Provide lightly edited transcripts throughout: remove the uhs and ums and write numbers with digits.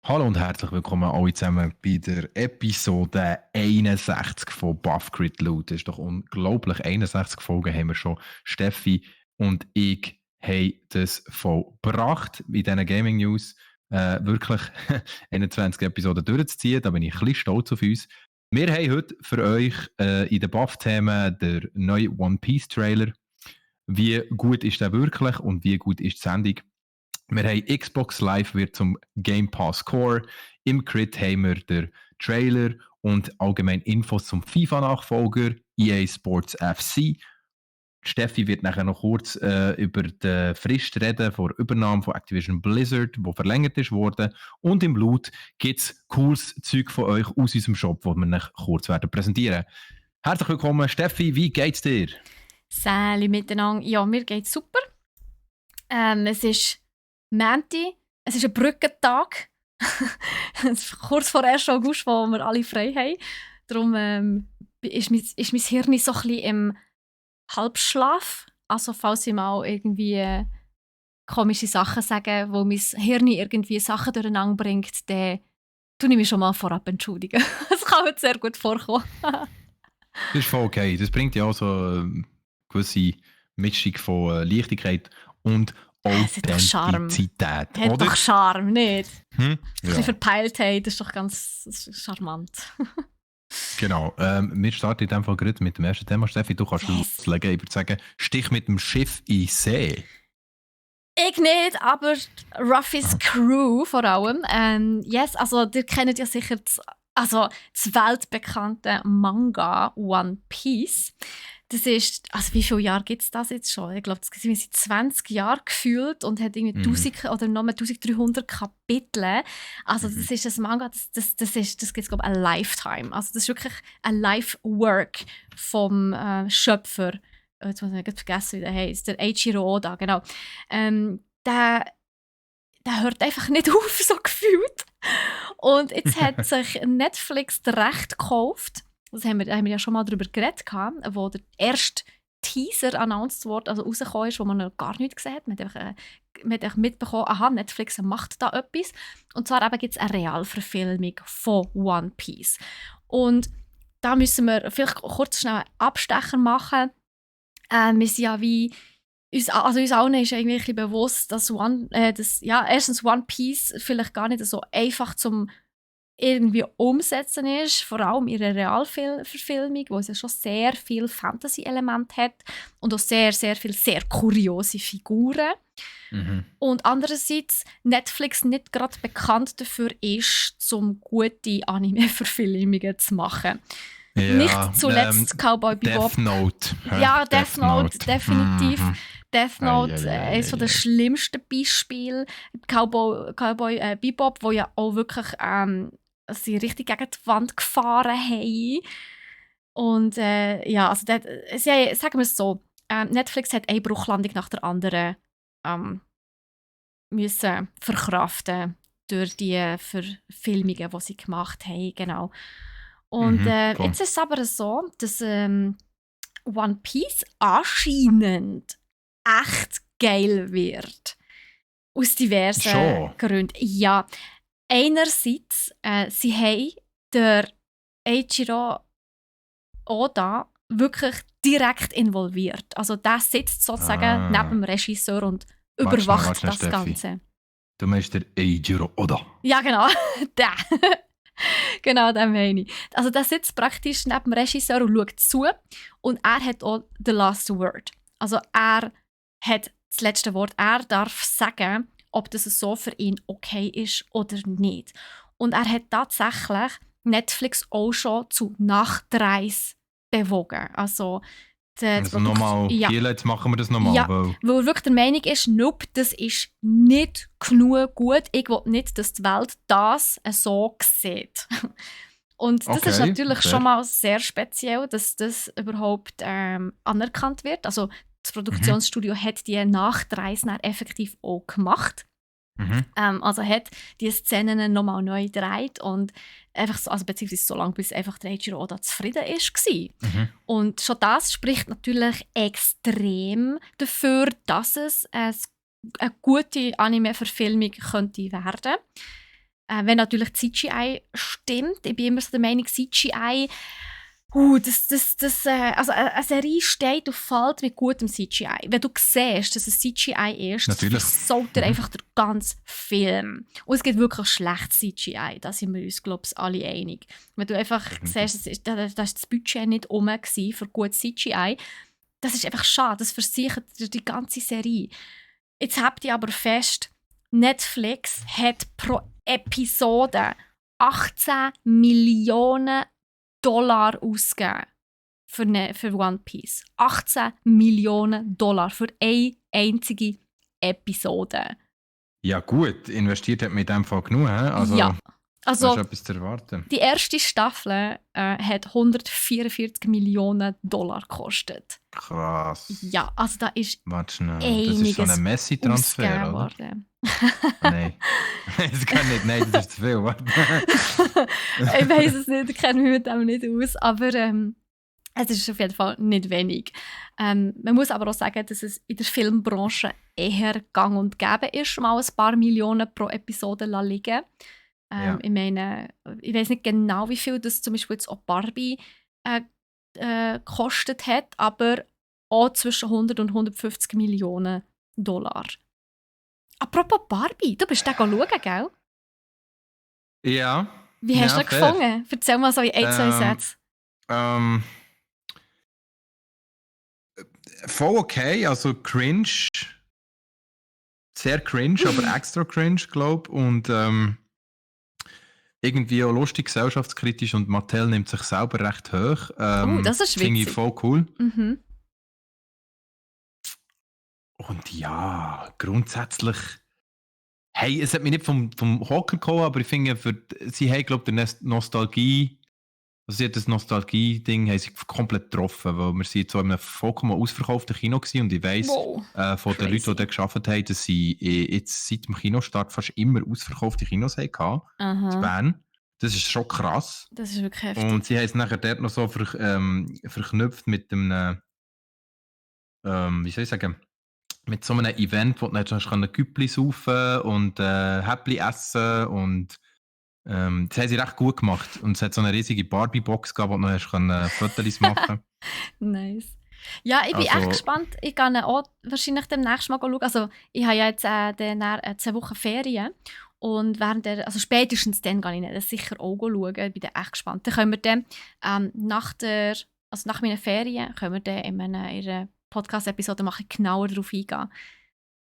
Hallo und herzlich willkommen alle zusammen bei der Episode 61 von Buff Crit Loot. Das ist doch unglaublich. 61 Folgen haben wir schon. Steffi und ich haben das vollbracht in diesen Gaming News. Wirklich 21 Episoden durchzuziehen. Da bin ich ein bisschen stolz auf uns. Wir haben heute für euch in den Buff-Themen den neuen One Piece Trailer. Wie gut ist der wirklich und wie gut ist die Sendung? Wir haben Xbox Live wird zum Game Pass Core. Im Crit haben wir den Trailer und allgemein Infos zum FIFA-Nachfolger EA Sports FC. Steffi wird nachher noch kurz über die Frist reden vor Übernahme von Activision Blizzard, wo verlängert ist worden. Und im Blut gibt es cooles Zeug von euch aus unserem Shop, das wir euch kurz werden präsentieren. Herzlich willkommen, Steffi, wie geht's dir? Salut miteinander. Ja, mir geht's super. Es ist Mänti, es ist ein Brückentag. Kurz vor 1. August, wo wir alle frei haben. Darum ist mein Hirn so ein bisschen im Halbschlaf. Also falls ich mal irgendwie komische Sachen sage, wo mein Hirn irgendwie Sachen durcheinander bringt, dann tue ich mich schon mal vorab entschuldigen. Das kann heute sehr gut vorkommen. Das ist voll okay. Das bringt ja auch so eine gewisse Mischung von Leichtigkeit und Authentizität. Hat doch Charme, nicht? Ja. Ein bisschen Verpeiltheit, das ist doch ganz charmant. Genau. Wir starten in diesem Fall gerade mit dem ersten Thema. Steffi, du kannst loslegen. Ich würde sagen, Stich mit dem Schiff in See. Ich nicht, aber Ruffys Crew vor allem. Yes, also ihr kennt ja sicher das weltbekannte Manga One Piece. Das ist, also wie viele Jahre gibt es das jetzt schon? Ich glaube, das sind seit 20 Jahren gefühlt und hat irgendwie 1000 oder noch 1300 Kapitel. Also das ist ein Manga, das gibt es, glaube ich, ein Lifetime. Also das ist wirklich ein Life-Work vom Schöpfer. Jetzt muss ich nicht vergessen, wie der heisst. Der Eiichiro Oda, genau. Der hört einfach nicht auf, so gefühlt. Und jetzt hat sich Netflix das Recht gekauft. Das haben wir ja schon mal darüber geredet, wo der erste Teaser announced wurde, also rausgekommen ist, wo man noch gar nichts gesehen hat. Man hat einfach mitbekommen, aha, Netflix macht da etwas. Und zwar gibt es eine Realverfilmung von One Piece. Und da müssen wir vielleicht kurz schnell einen Abstecher machen. Wir sind ja wie uns allen ist irgendwie ein bisschen bewusst, dass erstens One Piece vielleicht gar nicht so einfach zum irgendwie umsetzen ist, vor allem in einer Realverfilmung, wo es ja schon sehr viel Fantasy-Element hat und auch sehr, sehr viele sehr kuriose Figuren. Und andererseits Netflix nicht gerade bekannt dafür ist, um gute Anime-Verfilmungen zu machen. Ja, nicht zuletzt Cowboy Bebop. Death Note. Ja, Death Note, definitiv. Death Note, eines der schlimmsten Beispiele. Cowboy Bebop, wo ja auch wirklich sie richtig gegen die Wand gefahren haben. Und also sagen wir es so, Netflix hat eine Bruchlandung nach der anderen müssen verkraften durch die Verfilmungen, die sie gemacht haben. Genau. Und jetzt ist es aber so, dass One Piece anscheinend echt geil wird. Aus diversen Gründen. Ja. Einerseits, sie haben der Eiichiro Oda wirklich direkt involviert. Also der sitzt sozusagen neben dem Regisseur und überwacht das Ganze. Du meinst der Eiichiro Oda? Ja, genau. Der. Genau, das meine ich. Also der sitzt praktisch neben dem Regisseur und schaut zu. Und er hat auch the last word. Also er hat das letzte Wort. Er darf sagen, ob das so für ihn okay ist oder nicht. Und er hat tatsächlich Netflix auch schon zu Nachdrehs bewogen. Also nochmal, jetzt machen wir das nochmal. Ja, weil er wirklich der Meinung ist, nope, das ist nicht genug gut. Ich will nicht, dass die Welt das so sieht. Und das ist natürlich schon mal sehr speziell, dass das überhaupt anerkannt wird. Also das Produktionsstudio hat die Nachdrehs effektiv auch gemacht. Also hat die Szenen nochmal neu gedreht und einfach so, also beziehungsweise so lange, bis einfach der Eiichiro Oda zufrieden war. Und schon das spricht natürlich extrem dafür, dass es eine gute Anime-Verfilmung könnte werden. wenn natürlich CGI stimmt. Ich bin immer so der Meinung, CGI, also eine Serie steht und fällt mit gutem CGI. Wenn du siehst, dass es CGI ist, das sollte einfach der ganze Film. Und es gibt wirklich schlechtes CGI, da sind wir uns, glaube ich, alle einig. Wenn du einfach siehst, da ist das Budget nicht rum für gutes CGI, das ist einfach schade, das versichert die ganze Serie. Jetzt habt ihr aber fest, Netflix hat pro Episode 18 Millionen Dollar ausgegeben für One Piece. 18 Millionen Dollar für eine einzige Episode. Ja gut, investiert hat man in dem Fall genug, he? Also, ja. Also, ist etwas zu erwarten. Die erste Staffel hat 144 Millionen Dollar gekostet. Krass. Ja, also da ist das ist so ein Messi-Transfer, oder? Nein. Das kann nicht, nein, das ist zu viel, warte. Ich weiss es nicht, ich kenne mich mit dem nicht aus, aber es ist auf jeden Fall nicht wenig. Man muss aber auch sagen, dass es in der Filmbranche eher gang und gäbe ist, mal ein paar Millionen pro Episode liegen. Ja. Ich meine, ich weiß nicht genau, wie viel das zum Beispiel jetzt auch Barbie gekostet hat, aber auch zwischen 100 und 150 Millionen Dollar. Apropos Barbie, du bist da schauen, gell? Ja. Wie hast du das gefunden? Erzähl mal so in 1-2 Sätzen. Voll okay, also cringe. Sehr cringe, aber extra cringe, glaube ich. Und irgendwie auch lustig, gesellschaftskritisch und Mattel nimmt sich selber recht hoch. Das ist witzig. Finde ich voll cool. Mhm. Und ja, grundsätzlich, hey, es hat mich nicht vom Hocker gekommen, aber ich finde, sie haben, glaube ich, sie hat das Nostalgie-Ding haben sie komplett getroffen, weil wir sind so in einem vollkommen ausverkauften Kino gewesen und ich weiss von den Leuten, die dort gearbeitet haben, dass sie jetzt seit dem Kinostart fast immer ausverkaufte Kinos hatten in Bern. Das ist schon krass. Das ist wirklich heftig. Und sie haben es nachher dort noch so verknüpft mit einem, wie soll ich sagen, mit so einem Event, wo du dann Güppli saufen und Häppli essen und das haben sie recht gut gemacht. Und es hat so eine riesige Barbie-Box gehabt, wo du noch Fotos machen konntest. Nice. Ja, ich bin echt gespannt. Ich gehe auch wahrscheinlich demnächst mal schauen. Also, ich habe ja jetzt 2 Wochen Ferien. Und spätestens dann gehe ich das sicher auch schauen. Ich bin dann echt gespannt. Dann können wir dann nach meinen Ferien können wir dann in einer Podcast-Episode genauer darauf eingehen.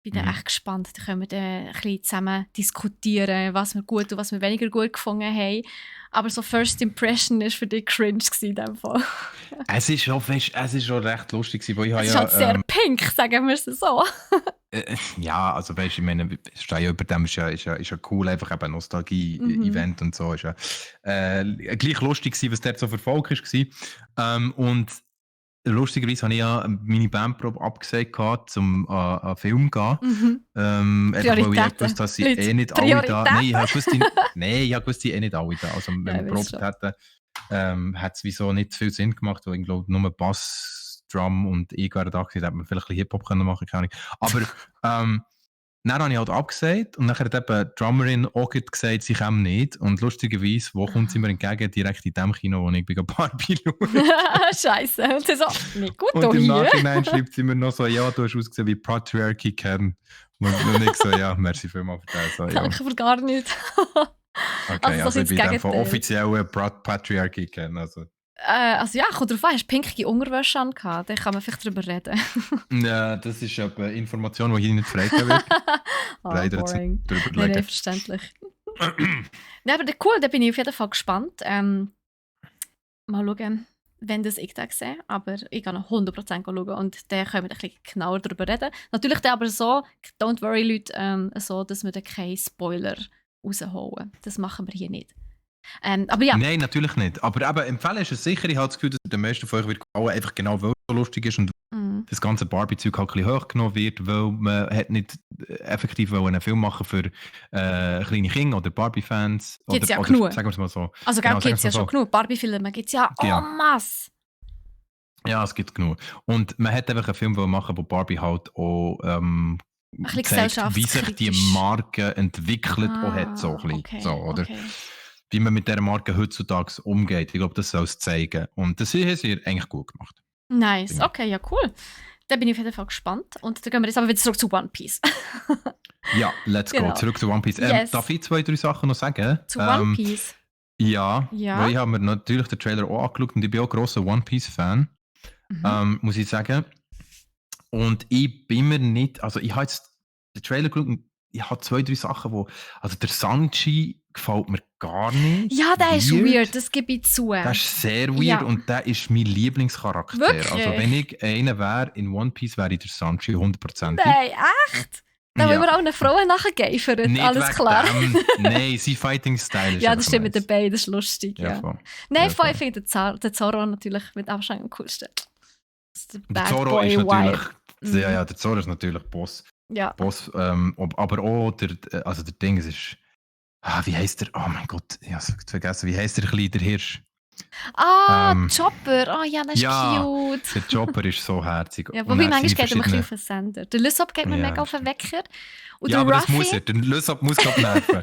Ich bin dann echt gespannt. Dann können wir dann ein bisschen zusammen diskutieren, was wir gut und was wir weniger gut gefunden haben. Aber so First Impression war für dich cringe in dem Fall. Es ist schon recht lustig. Weil es ist halt sehr pink, sagen wir es so. Ja, also weißt du, ich meine, Stein über dem ist ja cool, einfach eben ein Nostalgie-Event und so. Ist ja gleich lustig gewesen, was dort so für Volk war. Und lustigerweise habe ich ja meine Bandprobe abgesagt, um an einen Film zu gehen. Einfach weil ich gewusst, dass sie nicht alle da... Nein, ich wusste die nicht alle da. Also wenn wir probiert hätten, hat es wieso nicht viel Sinn gemacht, weil ich glaube, nur Bass, Drum und E-Gitarre da gewesen, hätte man vielleicht ein bisschen Hip-Hop machen können. Aber dann habe ich halt abgesagt und dann hat eben die Drummerin auch gesagt, sie käme nicht. Und lustigerweise, wo kommt sie mir entgegen? Direkt in dem Kino, wo ich bei Barbie schaue. Scheiße. Und sie so, nicht gut und hier. Und im Nachhinein schreibt sie mir noch so, ja, du hast ausgesehen wie Patriarchy Ken. Und ich so, ja, merci vielmals für das. So, ja. Danke für gar nicht. Okay, also ich bin dann von offiziellen Patriarchy Ken. Also ja, kommt drauf an, hast du pinkige Unterwäsche an? Dann kann man vielleicht darüber reden. Ja, das ist eine Information, die hier nicht freigegeben wird. Leider boring. Nein, verständlich. Ja, aber cool, da bin ich auf jeden Fall gespannt. Mal schauen, wenn das ich da sehe. Aber ich gehe noch 100% schauen und dann können wir ein bisschen genauer darüber reden. Natürlich dann aber so, don't worry Leute, so, dass wir dann keine Spoiler rausholen. Das machen wir hier nicht. Aber ja. Nein, natürlich nicht. Aber eben, empfehlen ist es sicher. Ich habe das Gefühl, dass der meisten von euch wird gefallen, einfach genau, weil es so lustig ist und das ganze Barbie-Zeug halt ein bisschen hochgenommen wird, weil man hat nicht effektiv einen Film machen für kleine Kinder oder Barbie-Fans. Gibt es ja genug. Sagen wir es mal so. Also genau, gibt es ja schon genug. Barbie-Filme gibt es ja en masse. Ja, es gibt genug. Und man hat einfach einen Film machen, wo Barbie halt auch bisschen zeigt, wie sich die gesellschaftskritisch. Marke entwickelt auch hat. So ein bisschen, Okay, so, oder? okay. Wie man mit dieser Marke heutzutage umgeht. Ich glaube, das soll es zeigen. Und das haben sie eigentlich gut gemacht. Nice, Finde ich. okay, ja cool. Da bin ich auf jeden Fall gespannt. Und dann gehen wir jetzt aber wieder zurück zu One Piece. Ja, let's go. Genau. Zurück zu One Piece. Yes. Darf ich 2, 3 Sachen noch sagen? Zu One Piece. Ja, Ja. weil ich habe mir natürlich den Trailer auch angeschaut und ich bin auch ein grosser One Piece-Fan, muss ich sagen. Und ich bin mir nicht, also ich habe jetzt den Trailer geschaut und ich habe 2, 3 Sachen, wo, also der Sanji gefällt mir gar nicht. Ja, der ist weird, das gebe ich zu. Der ist sehr weird Ja. und der ist mein Lieblingscharakter. Wirklich? Also wenn ich einer wäre in One Piece, wäre ich der Sanji 100%. Nein, echt? Da wollen Ja. wir auch einer Frau nachgegeifert, Nicht alles wegen klar. Dem. Nein, sein Fighting-Style ist Ja, einfach das stimmt mit den nice. Beinen, das ist lustig. Ja. Voll. Nein, Ja, voll, voll. ich finde den Zorro natürlich mit Abstand am coolsten. Das ist der Der Bad Zoro Boy ist natürlich, Vibe. ja, der Zoro ist natürlich Boss. Ja. Aber auch der Ding, es ist, wie heisst der? Oh mein Gott, ich habe es vergessen. Wie heisst der kleine Hirsch? Chopper. Oh ja, das ist ja, cute. Der Chopper ist so herzig. Ja, Und wobei dann manchmal seine geht er mir ein bisschen verschiedenen- auf den Sender. Der Lysop geht mir Ja, mega auf den Wecker. Und Ja, der aber das Ruffy... muss er. Der Lysop muss gerade nerven.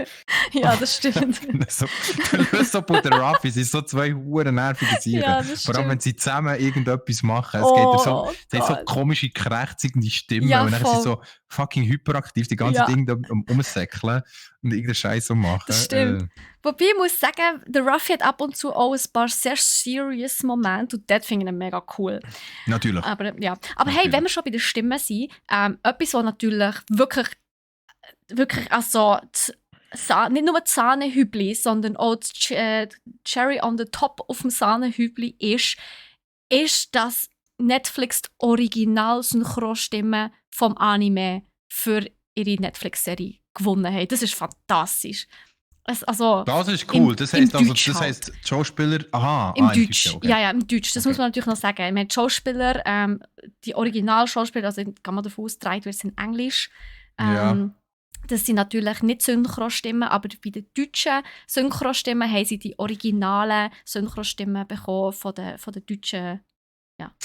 Ja, das stimmt. Der Lysop und der Ruffy sind so zwei huren nervige Tiere. Ja, das Vor allem, wenn stimmt. sie zusammen irgendetwas machen. Es Oh, geht so, sie haben so Gott. komische, krächzigende Stimmen. Ja, und dann sind voll. sie so fucking hyperaktiv, die ganze Ja. Ding da umsäckeln und irgendeinen Scheiß machen. Das stimmt. Wobei ich muss sagen, der Ruffy hat ab und zu auch ein paar sehr serious Momente und das finde ich mega cool. Natürlich. Aber ja. Aber hey, Natürlich. wenn wir schon bei der Stimme sind, etwas, was natürlich wirklich also nicht nur die Sahnehübli, sondern auch die Cherry on the top auf dem Sahnehübli ist, dass Netflix die Original-Synchronstimme vom Anime für ihre Netflix-Serie gewonnen hat. Das ist fantastisch. Also, Das ist cool. im- Das im heisst, Deutsch das halt. heisst, die Schauspieler. Aha, im im Deutsch. okay. Ja, im Deutsch. Das Okay. muss man natürlich noch sagen. Ich meine, die Schauspieler, die Originalschauspieler, also kann man davon ausgetragen wird, sind Englisch. Ja. Das sind natürlich nicht Synchrostimmen, aber bei den deutschen Synchrostimmen haben sie die originalen Synchrostimmen bekommen von den deutschen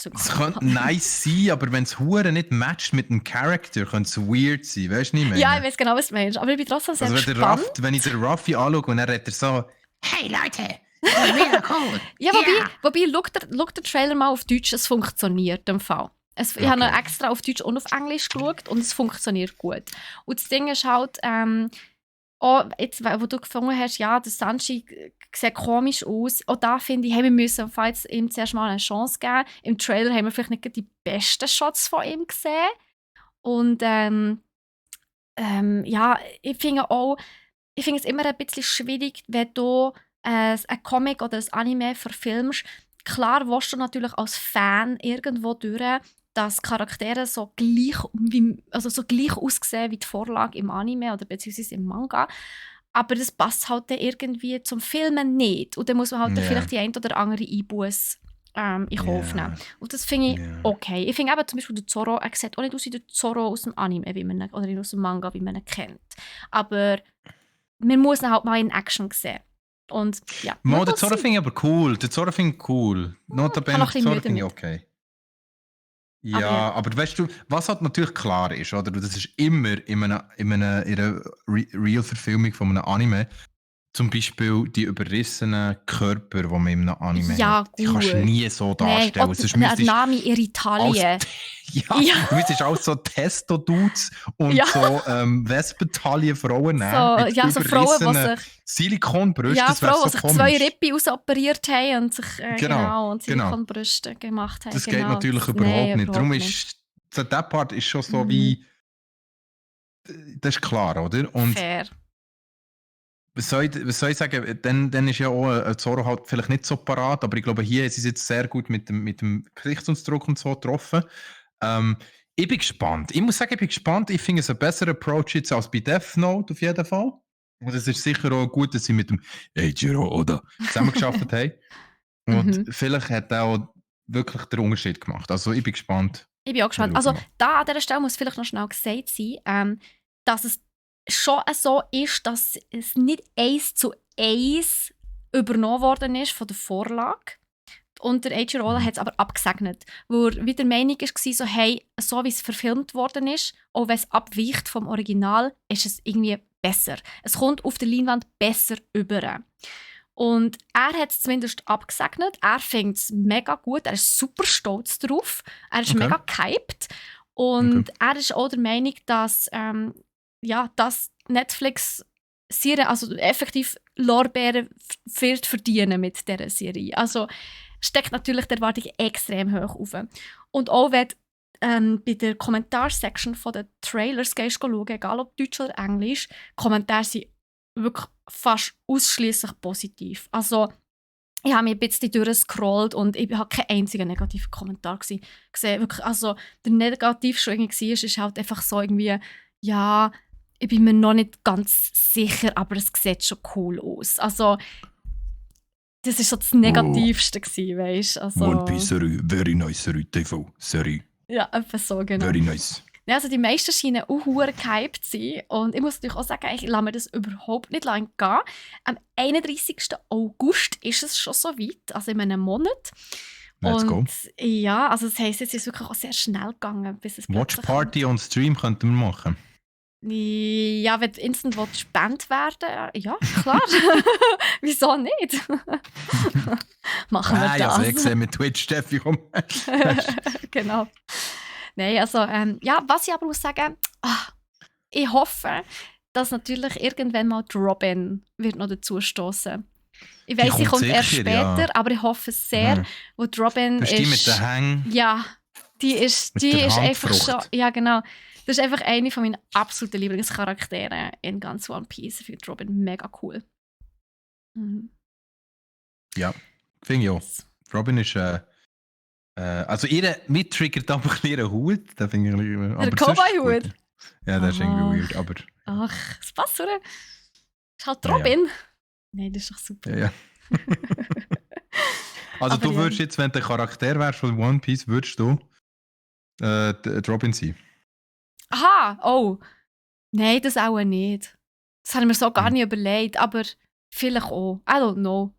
Es könnte nice sein, aber wenn es Huren nicht matcht mit dem Charakter, könnte es weird sein. Weißt du nicht mehr? Ja, ich weiß genau, was du meinst. Aber ich bin trotzdem sehr Also gespannt. wenn ich den Ruffy anschaue und dann redet er so, hey Leute, mega cool. Ja, wobei schau den Trailer mal auf Deutsch, es funktioniert im Fall. Ich habe noch extra auf Deutsch und auf Englisch geschaut und es funktioniert gut. Und das Ding ist halt, jetzt, wo du gefunden hast, ja, der Sanji sieht komisch aus. Auch da finde ich, hey, wir müssen jetzt ihm zuerst mal eine Chance geben. Im Trailer haben wir vielleicht nicht die besten Shots von ihm gesehen. Und ja, ich finde es immer ein bisschen schwierig, wenn du ein Comic oder ein Anime verfilmst. Klar willst du natürlich als Fan irgendwo durch, dass Charaktere so gleich aussehen wie die Vorlage im Anime oder beziehungsweise im Manga. Aber das passt halt dann irgendwie zum Filmen nicht. Und dann muss man halt dann vielleicht die ein oder andere Einbuße in Kauf nehmen. Und das finde ich okay. Ich finde eben zum Beispiel der Zorro, er sieht auch nicht aus wie der Zorro aus dem Anime oder aus dem Manga, wie man ihn kennt. Aber man muss ihn halt mal in Action sehen. Und ja. Der Zorro finde ich aber cool. Der Zorro finde ich cool. Notabene, noch ein der bisschen Zorro finde ich müde okay. Ja, aber weißt du, was halt natürlich klar ist, oder? Das ist immer in einer Real-Verfilmung von einem Anime, zum Beispiel die überrissenen Körper, die man in einem Anime Ja, hat. Die kannst du gut. nie so Nein, darstellen. auch der Name Iritalie. Du müsstest auch so Testo-Dudes und Ja. so Wespentalien-Frauen nehmen. So, mit ja, so Frauen, die überrissenen sich... Silikonbrüste, Ja, das wäre Frauen, so die sich komisch. 2 Rippen ausoperiert haben und sich und genau. Silikonbrüste gemacht haben. Das genau. geht natürlich Nein, überhaupt nicht. Darum nicht. ist so der Part ist schon so wie. Das ist klar, oder? Und Fair. was soll ich sagen? Dann ist ja auch ein Zorro halt vielleicht nicht so parat, aber ich glaube, hier ist es jetzt sehr gut mit dem Gesichtsausdruck und so getroffen. Ich bin gespannt. Ich muss sagen, ich bin gespannt. Ich finde es ein besserer Approach jetzt als bei Death Note auf jeden Fall. Und es ist sicher auch gut, dass sie mit dem Eiichiro Oda zusammengearbeitet haben. Und vielleicht hat er auch wirklich den Unterschied gemacht. Also ich bin gespannt. Ich bin auch gespannt. Also da an dieser Stelle muss vielleicht noch schnell gesagt sein, dass es schon so ist, dass es nicht 1:1 übernommen worden ist von der Vorlage. Und der H.G. Rowling hat es aber abgesegnet, wo er wieder der Meinung war, so, hey, so wie es verfilmt worden ist, auch wenn es abweicht vom Original, ist es irgendwie besser. Es kommt auf der Leinwand besser über. Und er hat es zumindest abgesegnet. Er findet es mega gut. Er ist super stolz drauf. Er ist mega gehypt. Und er ist auch der Meinung, dass, dass Netflix also effektiv Lorbeeren wird verdienen mit dieser Serie. Also steckt natürlich die Erwartung extrem hoch auf. Und auch wenn bei der Kommentarsection von den Trailers gehst schauen, egal ob Deutsch oder Englisch, die Kommentare sind wirklich fast ausschließlich positiv. Also ich habe mich ein bisschen durchgescrollt und ich habe keinen einzigen negativen Kommentar gesehen. Wirklich, also der negativste, der irgendwie war, ist halt einfach so irgendwie, ja, ich bin mir noch nicht ganz sicher, aber es sieht schon cool aus. Also das war so das Negativste, weißt du. Also, One Piece Serie, very nice Serie, TV, Serie. Ja, etwas so, genau. Very nice. Ja, also die meisten scheinen auch verdammt gehypt zu sein. Und ich muss natürlich auch sagen, ich lasse mir das überhaupt nicht lang gehen. Am 31. August ist es schon so weit, also in einem Monat. Let's go. Ja, also das heisst, es ist wirklich auch sehr schnell gegangen, bis es Watch Party on Stream könnten wir machen. Ja, wenn du instant Band werden, ja, klar. Wieso nicht? Machen wir das. Ja, ich sehe mit Twitch, Steffi, komm. Genau. Nein, also, was ich aber muss sagen, ich hoffe, dass natürlich irgendwann mal die Robin wird noch dazu stoßen. Ich weiss, sie kommt erst später, aber ich hoffe es sehr, wo die Robin ist. Die mit den Hängen. Ja, die ist einfach schon. Ja, genau. Das ist einfach eine von meinen absoluten Lieblingscharaktere in ganz One Piece. Ich finde Robin mega cool. Mhm. Ja, finde ich auch. Robin ist also mich triggert einfach ihren Hut. Der Cowboy-Hut? Ja, der ist irgendwie weird, aber... Ach, das passt, oder? Ist halt Robin. Ja. Nein, das ist doch super. Ja. Also aber du würdest jetzt, wenn du Charakter wärst von One Piece, würdest du die Robin sein? Aha, oh. Nein, das auch nicht. Das habe ich mir so gar nicht überlegt, aber vielleicht auch. I don't know.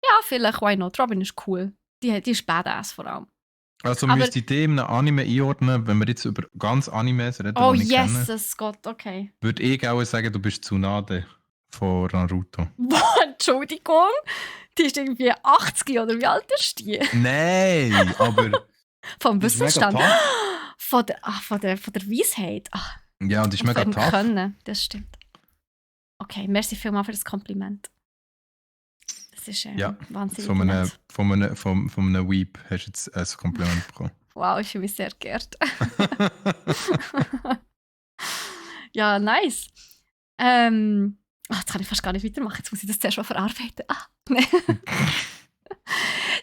Ja, vielleicht, why not? Robin ist cool. Die ist badass vor allem. Also müsste ich die in einem Anime einordnen, wenn wir jetzt über ganz Animes reden, oh, Jesus Gott, okay. Würde ich auch sagen, du bist Tsunade von Naruto. Entschuldigung? Die ist irgendwie 80 oder wie alt ist die? Nein, aber... Vom Wissensstand. Von der Weisheit. Ach, ja, und die ist mega tough. Können. Das stimmt. Okay, merci vielmals für das Kompliment. Das ist wahnsinnig von einem Weep hast du jetzt ein Kompliment bekommen. Wow, ich fühle mich sehr geehrt. Ja, nice. Jetzt kann ich fast gar nicht weitermachen. Jetzt muss ich das zuerst mal verarbeiten. Nein.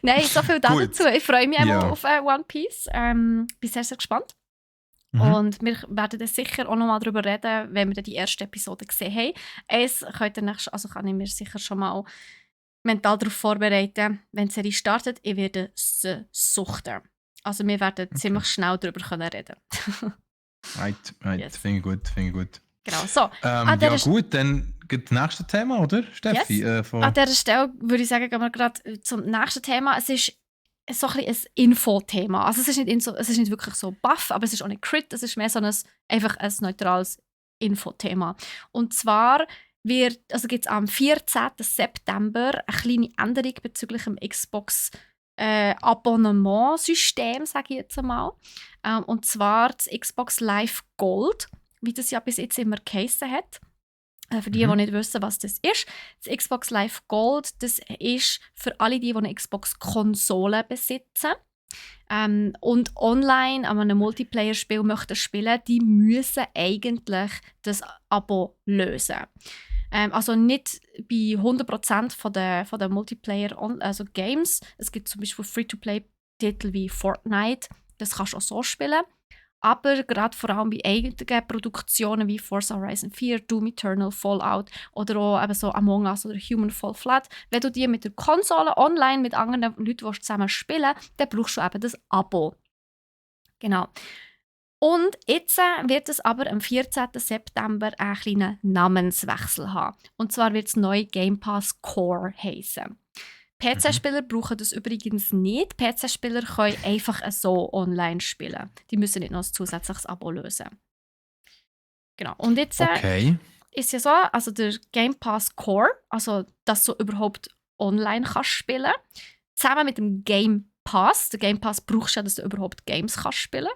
Nein, so viel dazu. Ich freue mich auch auf One Piece. Bin sehr, sehr gespannt. Und wir werden dann sicher auch noch mal darüber reden, wenn wir dann die erste Episode gesehen haben. Kann ich mir sicher schon mal mental darauf vorbereiten, wenn die Serie startet. Ich werde sie suchten. Also wir werden ziemlich schnell darüber reden. Right. Yes. Finde ich gut. Genau, so. Gut, dann geht das nächste Thema, oder, Steffi? Yes. An dieser Stelle würde ich sagen, gehen wir gerade zum nächsten Thema. Es ist so ein bisschen ein Info-Thema. Also es ist nicht wirklich so buff, aber es ist auch nicht crit, es ist mehr so einfach ein neutrales Info-Thema. Und zwar gibt es am 14. September eine kleine Änderung bezüglich dem Xbox Abonnementsystem, sage ich jetzt einmal. Und zwar das Xbox Live Gold, wie das ja bis jetzt immer geheissen hat. Für die nicht wissen, was das ist. Das Xbox Live Gold, das ist für alle, die eine Xbox-Konsole besitzen und online an einem Multiplayer-Spiel möchten spielen, die müssen eigentlich das Abo lösen. Also nicht bei 100% von den Multiplayer-Games. Es gibt zum Beispiel Free-to-Play-Titel wie Fortnite, das kannst du auch so spielen. Aber gerade vor allem bei eigenen Produktionen wie Forza Horizon 4, Doom Eternal, Fallout oder auch eben so Among Us oder Human Fall Flat, wenn du die mit der Konsole online mit anderen Leuten zusammen spielen willst, dann brauchst du eben das Abo. Genau. Und jetzt wird es aber am 14. September einen kleinen Namenswechsel haben. Und zwar wird es neu Game Pass Core heißen. PC-Spieler brauchen das übrigens nicht. PC-Spieler können einfach so online spielen. Die müssen nicht noch ein zusätzliches Abo lösen. Genau. Und jetzt Okay. ist ja so, also der Game Pass Core, also dass du überhaupt online kannst spielen, zusammen mit dem Game Pass. Der Game Pass brauchst du ja, dass du überhaupt Games kannst spielen.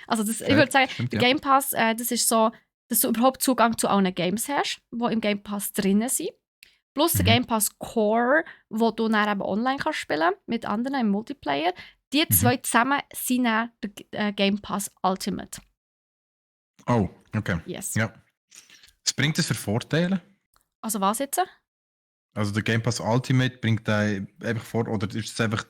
Also ich würde sagen, Stimmt, der ja. Game Pass, das ist so, dass du überhaupt Zugang zu allen Games hast, die im Game Pass drinnen sind. Plus der Game Pass Core, wo du dann eben online kannst spielen mit anderen im Multiplayer. Die zwei zusammen sind dann der Game Pass Ultimate. Oh, okay. Yes. Ja. Was bringt das für Vorteile? Also was jetzt? Also der Game Pass Ultimate bringt da einfach vor, oder ist es einfach,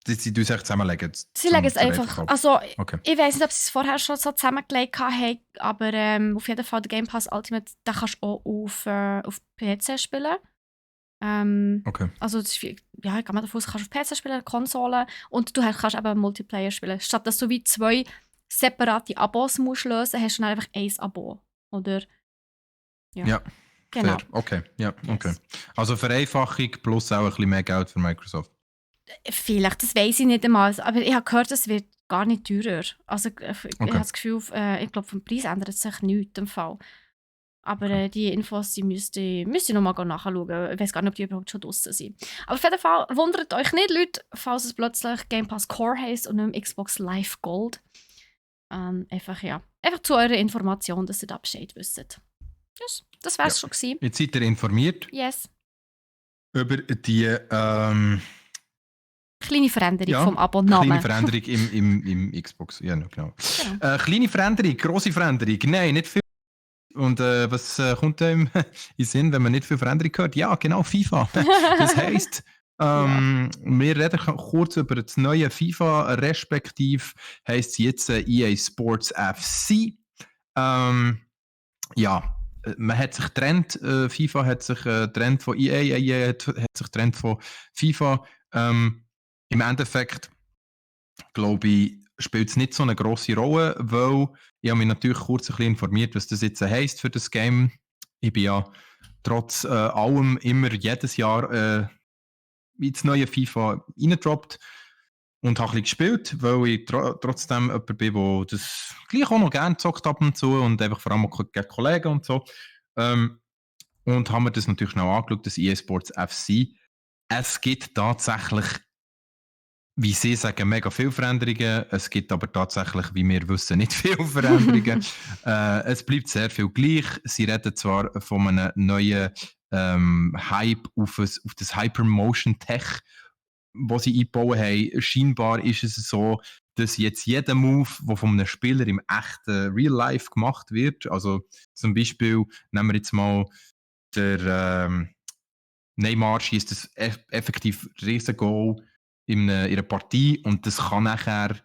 sie tun es echt zusammenlegen? Sie legen es einfach, also Okay. ich weiß nicht, ob sie es vorher schon so zusammengelegt haben, aber auf jeden Fall der Game Pass Ultimate, den kannst du auch auf PC spielen. Okay. Also das ist ich gehe mal davon aus, du kannst auf PC spielen, Konsole und du kannst eben Multiplayer spielen. Statt dass du wie 2 separate Abos musst lösen, hast du dann einfach ein Abo, oder? Ja. Genau. Fair. Okay. Ja, Yes. okay. Also Vereinfachung plus auch ein bisschen mehr Geld für Microsoft. Vielleicht, das weiß ich nicht einmal, aber ich habe gehört, es wird gar nicht teurer. Also ich habe das Gefühl, ich glaube, vom Preis ändert sich nichts im Fall. Aber die Infos die müsste ich noch mal nachschauen. Ich weiß gar nicht, ob die überhaupt schon draussen sind. Aber auf jeden Fall wundert euch nicht, Leute, falls es plötzlich Game Pass Core heisst und nicht mehr Xbox Live Gold. Einfach zu eurer Information, dass ihr da Bescheid wisst. Yes, das wär's schon gewesen. Jetzt seid ihr informiert Yes. über die Kleine Veränderung vom Abonnement. kleine Veränderung im Xbox. Ja, genau. Kleine Veränderung, grosse Veränderung. Nein, nicht viel. Und was kommt einem in Sinn, wenn man nicht viel Veränderung hört? Ja, genau, FIFA. Das heisst, wir reden kurz über das neue FIFA, respektive heisst es jetzt EA Sports FC. Man hat sich getrennt, FIFA hat sich getrennt von EA hat sich getrennt von FIFA. Im Endeffekt, glaube ich, spielt es nicht so eine grosse Rolle, weil ich habe mich natürlich kurz ein bisschen informiert, was das jetzt heisst für das Game. Ich bin ja trotz allem immer jedes Jahr ins neue FIFA reingedroppt und habe ein bisschen gespielt, weil ich trotzdem jemand bin, der das gleich auch noch gerne gezockt ab und zu und einfach vor allem auch gegen Kollegen und so. Und haben wir das natürlich schnell angeschaut, das EA Sports FC. Es gibt tatsächlich, wie Sie sagen, mega viele Veränderungen. Es gibt aber tatsächlich, wie wir wissen, nicht viele Veränderungen. Es bleibt sehr viel gleich. Sie reden zwar von einem neuen Hype auf das Hypermotion Tech, was sie eingebaut haben. Scheinbar ist es so, dass jetzt jeder Move, der von einem Spieler im echten Real Life gemacht wird, also zum Beispiel, nehmen wir jetzt mal der Neymar schießt das effektiv riesen Goal in einer Partie und das kann nachher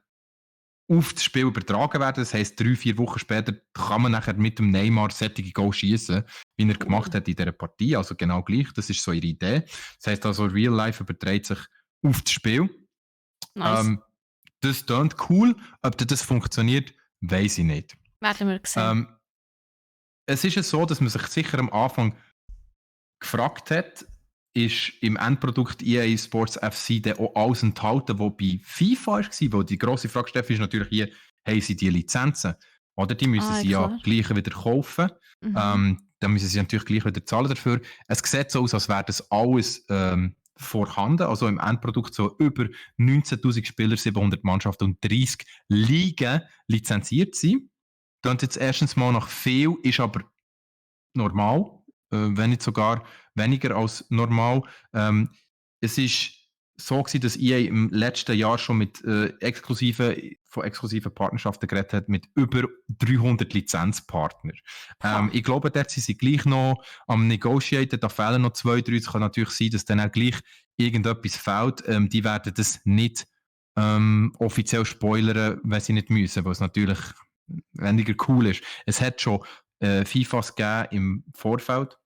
auf das Spiel übertragen werden. Das heisst, 3-4 Wochen später kann man nachher mit dem Neymar sättige Goal schießen, wie er gemacht hat in dieser Partie. Also genau gleich, das ist so ihre Idee. Das heisst also, Real Life überträgt sich auf das Spiel. Nice. Das klingt cool. Ob das funktioniert, weiss ich nicht. Werden wir sehen. Es ist ja so, dass man sich sicher am Anfang gefragt hat, ist im Endprodukt EA Sports FC dann auch alles enthalten, was bei FIFA war? Weil die grosse Frage, Steffi, ist natürlich hier, haben sie die Lizenzen? Oder die müssen sie ja gleich wieder kaufen. Dann müssen sie natürlich gleich wieder zahlen dafür. Es sieht so aus, als wäre das alles vorhanden. Also im Endprodukt so über 19'000 Spieler, 700 Mannschaften und 30 Ligen lizenziert sind. Das jetzt erstens mal nach viel, ist aber normal. Wenn nicht sogar weniger als normal. Es ist so gewesen, dass EA im letzten Jahr schon mit exklusiven Partnerschaften geredet hat, mit über 300 Lizenzpartnern. Ich glaube, dort sind sie gleich noch am Negotiaten, da fehlen noch 2, 3. Es kann natürlich sein, dass dann auch gleich irgendetwas fehlt. Die werden das nicht offiziell spoilern, wenn sie nicht müssen, weil es natürlich weniger cool ist. Es hat schon FIFAs gegeben im Vorfeld,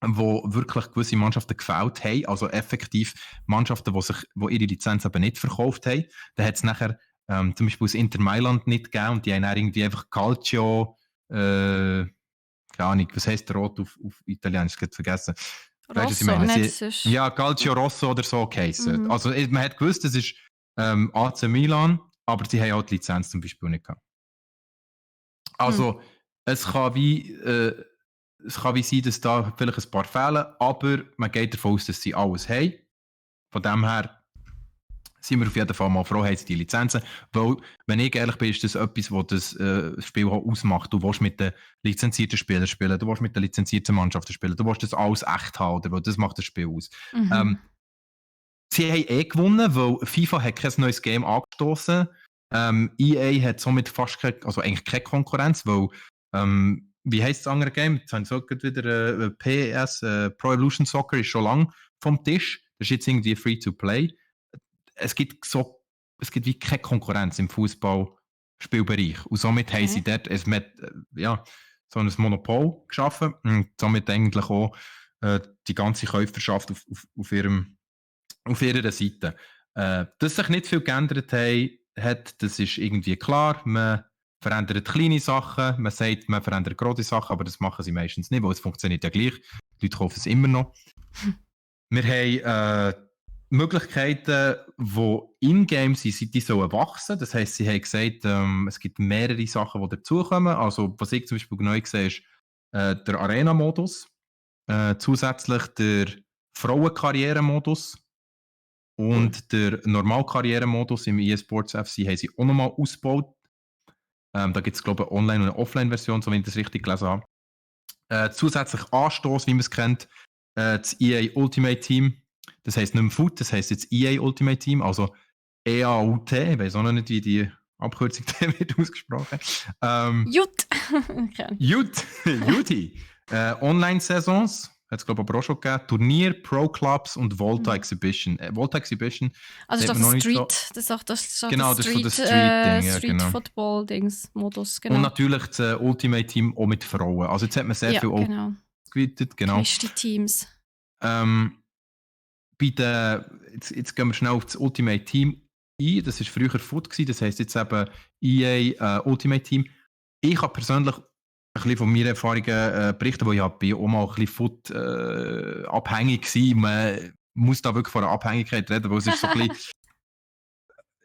wo wirklich gewisse Mannschaften gefällt haben, also effektiv Mannschaften, die ihre Lizenz aber nicht verkauft haben. Da hat es nachher zum Beispiel das Inter Mailand nicht gegeben und die haben dann irgendwie einfach Calcio, keine Ahnung, was heisst Rot auf Italienisch, ich habe vergessen. Weißt du, was ich Rosso, meine? nicht sonst. Ja, Calcio Rosso oder so geheißen. Mhm. Also man hat gewusst, es ist AC Milan, aber sie haben auch die Lizenz zum Beispiel nicht gehabt. Also es kann wie sein, dass da vielleicht ein paar fehlen, aber man geht davon aus, dass sie alles haben. Von dem her sind wir auf jeden Fall mal froh, haben sie die Lizenzen. Weil, wenn ich ehrlich bin, ist das etwas, was das Spiel auch ausmacht. Du willst mit den lizenzierten Spielern spielen, du willst mit den lizenzierten Mannschaften spielen, du willst das alles echt haben, oder? Weil das macht das Spiel aus. Mhm. Sie haben gewonnen, weil FIFA hat kein neues Game angestoßen. EA hat somit fast also eigentlich keine Konkurrenz, weil wie heisst das andere Game? Jetzt haben sie auch wieder PS, Pro Evolution Soccer ist schon lange vom Tisch. Das ist jetzt irgendwie free to play. Es gibt wie keine Konkurrenz im Fußballspielbereich. Und somit haben sie dort so ein Monopol geschaffen und somit eigentlich auch die ganze Käuferschaft auf ihrer Seite. Dass sich nicht viel geändert hat, das ist irgendwie klar. Man verändert kleine Sachen, man sagt, man verändert große Sachen, aber das machen sie meistens nicht, weil es funktioniert ja gleich. Die Leute kaufen es immer noch. Wir haben Möglichkeiten, die in-game sind, die sollen wachsen. Das heisst, sie haben gesagt, es gibt mehrere Sachen, die dazukommen. Also, was ich zum Beispiel neu sehe, ist der Arena-Modus, zusätzlich der Frauenkarriere-Modus und der Normalkarriere-Modus im eSports FC haben sie auch nochmal ausgebaut. Da gibt es, glaube ich, eine Online- und eine Offline-Version, so wie ich das richtig gelesen habe. Zusätzlich Anstoß, wie man es kennt, das EA Ultimate Team. Das heisst nicht mehr FUT, das heisst jetzt EA Ultimate Team, also EAUT. Ich weiß auch noch nicht, wie die Abkürzung wird ausgesprochen. Jut! Okay. Juti. Online-Saisons, hat es glaube ich aber auch schon gegeben. Turnier, Pro-Clubs und Volta Exhibition. Volta Exhibition. Also ist sagt das man noch ein nicht Street, so. das ist auch das Genau, das ist so das Street-Ding, ja, Street genau. Football-Dings-Modus, Und genau. natürlich das Ultimate Team auch mit Frauen. Also jetzt hat man sehr Ja, viel auch genau. geweitet, genau. Gemischte Teams. Jetzt gehen wir schnell auf das Ultimate Team ein. Das war früher FUT gewesen, das heisst jetzt eben EA Ultimate Team. Ich habe persönlich ein bisschen von meinen Erfahrungen berichten, weil ich bin auch mal ein bisschen FUT abhängig gewesen. Man muss da wirklich von einer Abhängigkeit reden, weil es ist so ein bisschen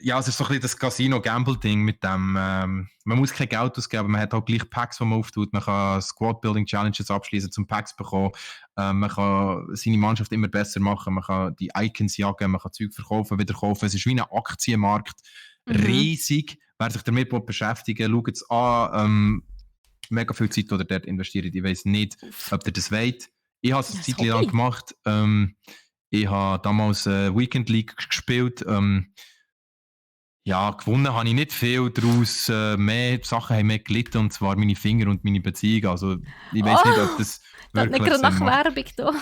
ja, es ist so ein bisschen das Casino-Gamble-Ding mit dem, man muss kein Geld ausgeben, aber man hat auch gleich Packs, die man auftut. Man kann Squad-Building-Challenges abschließen, zum Packs bekommen. Man kann seine Mannschaft immer besser machen. Man kann die Icons jagen, man kann Zeug verkaufen, wieder kaufen. Es ist wie ein Aktienmarkt. Riesig. Wer sich damit beschäftigen will, schaut es an. Mega viel Zeit, die dort investiert. Ich weiß nicht, ob ihr das wollt. Ich habe es eine Zeit lang gemacht. Ich habe damals Weekend League gespielt. Ja, gewonnen habe ich nicht viel daraus. Mehr Sachen haben mehr gelitten, und zwar meine Finger und meine Beziehung. Also, ich weiß nicht, ob das wirklich nicht gerade Sinn nach macht. Werbung da.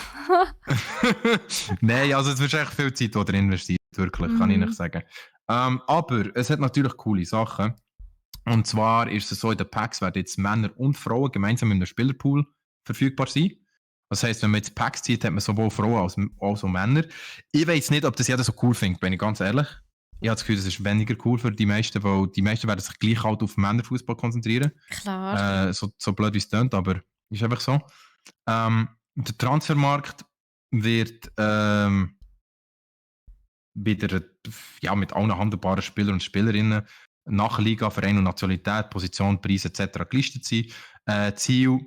Nein, also es ist echt viel Zeit, die ihr investiert, wirklich, kann ich nicht sagen. Aber es hat natürlich coole Sachen. Und zwar ist es so, in den Packs werden jetzt Männer und Frauen gemeinsam in einem Spielerpool verfügbar sein. Das heisst, wenn man jetzt Packs zieht, hat man sowohl Frauen als auch Männer. Ich weiß nicht, ob das jeder so cool findet, bin ich ganz ehrlich. Ich habe das Gefühl, das ist weniger cool für die meisten, weil die meisten werden sich gleich halt auf Männerfußball konzentrieren. Klar. So blöd wie es klingt, aber ist einfach so. Der Transfermarkt wird wieder mit allen handelbaren Spielern und Spielerinnen nach Liga, Verein und Nationalität, Position, Preis etc. gelistet sein. Ziel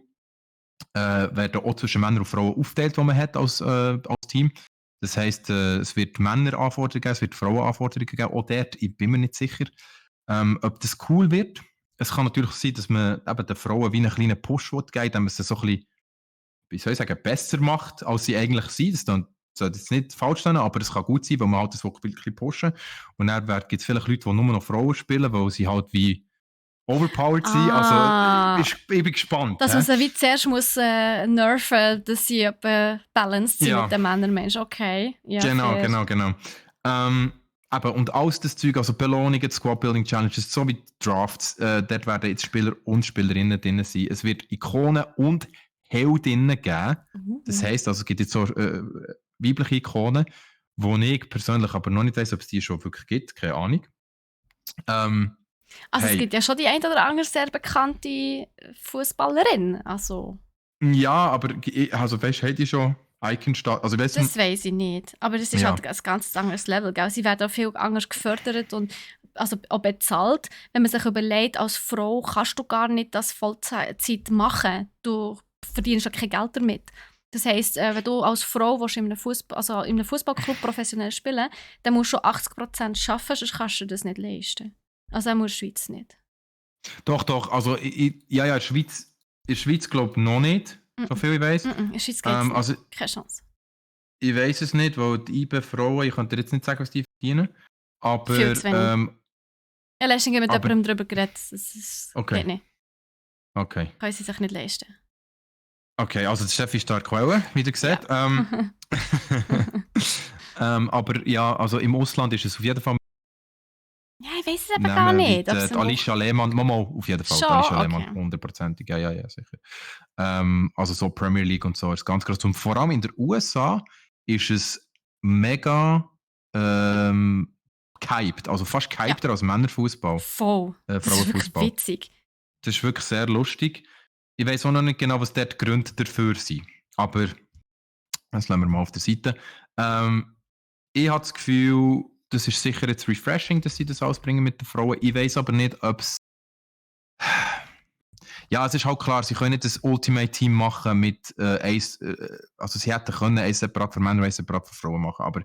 werden auch zwischen Männern und Frauen aufgeteilt, die man hat als Team. Das heisst, es wird Männeranforderungen geben, es wird Frauenanforderungen geben. Auch dort, ich bin mir nicht sicher, ob das cool wird. Es kann natürlich sein, dass man eben den Frauen wie einen kleinen Push geben will, indem man sie so ein bisschen, wie soll ich sagen, besser macht, als sie eigentlich sind. Das sollte jetzt nicht falsch sein, aber es kann gut sein, weil man halt das wirklich pushen. Und dann gibt es vielleicht Leute, die nur noch Frauen spielen, weil sie halt wie overpowered sind. Also ich bin gespannt. Dass man sie wie zuerst muss nerven, dass sie balanced sind mit den Männern-Menschen. Okay. Ja, genau. Und alles das Zeug, also Belohnungen, Squad-Building-Challenges, so wie Drafts, dort werden jetzt Spieler und Spielerinnen drin sein. Es wird Ikonen und Heldinnen geben. Das heisst, also, es gibt jetzt so weibliche Ikonen, die ich persönlich aber noch nicht weiss, ob es die schon wirklich gibt. Keine Ahnung. Also es gibt ja schon die ein oder andere sehr bekannte Fußballerin. Also. Ja, aber also weißt du, hat die schon Icon-Status. Also, Das weiss ich nicht. Aber das ist Ja. halt ein ganz anderes Level. Gell? Sie werden auch viel anders gefördert und also auch bezahlt. Wenn man sich überlegt, als Frau kannst du gar nicht das Vollzeit machen. Du verdienst ja kein Geld damit. Das heisst, wenn du als Frau willst in einem Fußballclub professionell spielen, dann musst du schon 80% arbeiten, sonst kannst du das nicht leisten. Also auch in der Schweiz nicht. Doch. Also, in der Schweiz glaube ich noch nicht, so viel ich weiss. In der Schweiz geht es nicht. Also, Keine Chance. ich weiss es nicht, weil die IB-Frauen, ich kann dir jetzt nicht sagen, was die verdienen. Aber, Viel zu wenig. Ja, letztens mit aber- jemandem darüber geredet. Das Okay. geht nicht. okay. Können sie sich nicht leisten. Okay, also die Steffi ist da die Quelle, wie ihr seht. Aber ja, also im Ausland ist es auf jeden Fall Ja, ich weiß es eben gar nicht. ob Die es noch- Alicia Lehmann, Mama auf jeden Fall. Schon, Die Alicia okay. Lehmann, 100%. Ja, sicher. Also so Premier League und so ist ganz groß. Und vor allem in den USA ist es mega gehypt. Also fast gehypter als Männerfußball. Voll. Das ist wirklich Frauenfußball. witzig. Das ist wirklich sehr lustig. Ich weiß auch noch nicht genau, was dort die Gründe dafür sind. Aber das lassen wir mal auf der Seite. Ich habe das Gefühl, das ist sicher jetzt refreshing, dass sie das ausbringen mit den Frauen. Ich weiß aber nicht, ob es. Ja, es ist halt klar, sie können nicht das Ultimate-Team machen mit also sie hätten können eins separat für Männer, eins separat für Frauen machen. Aber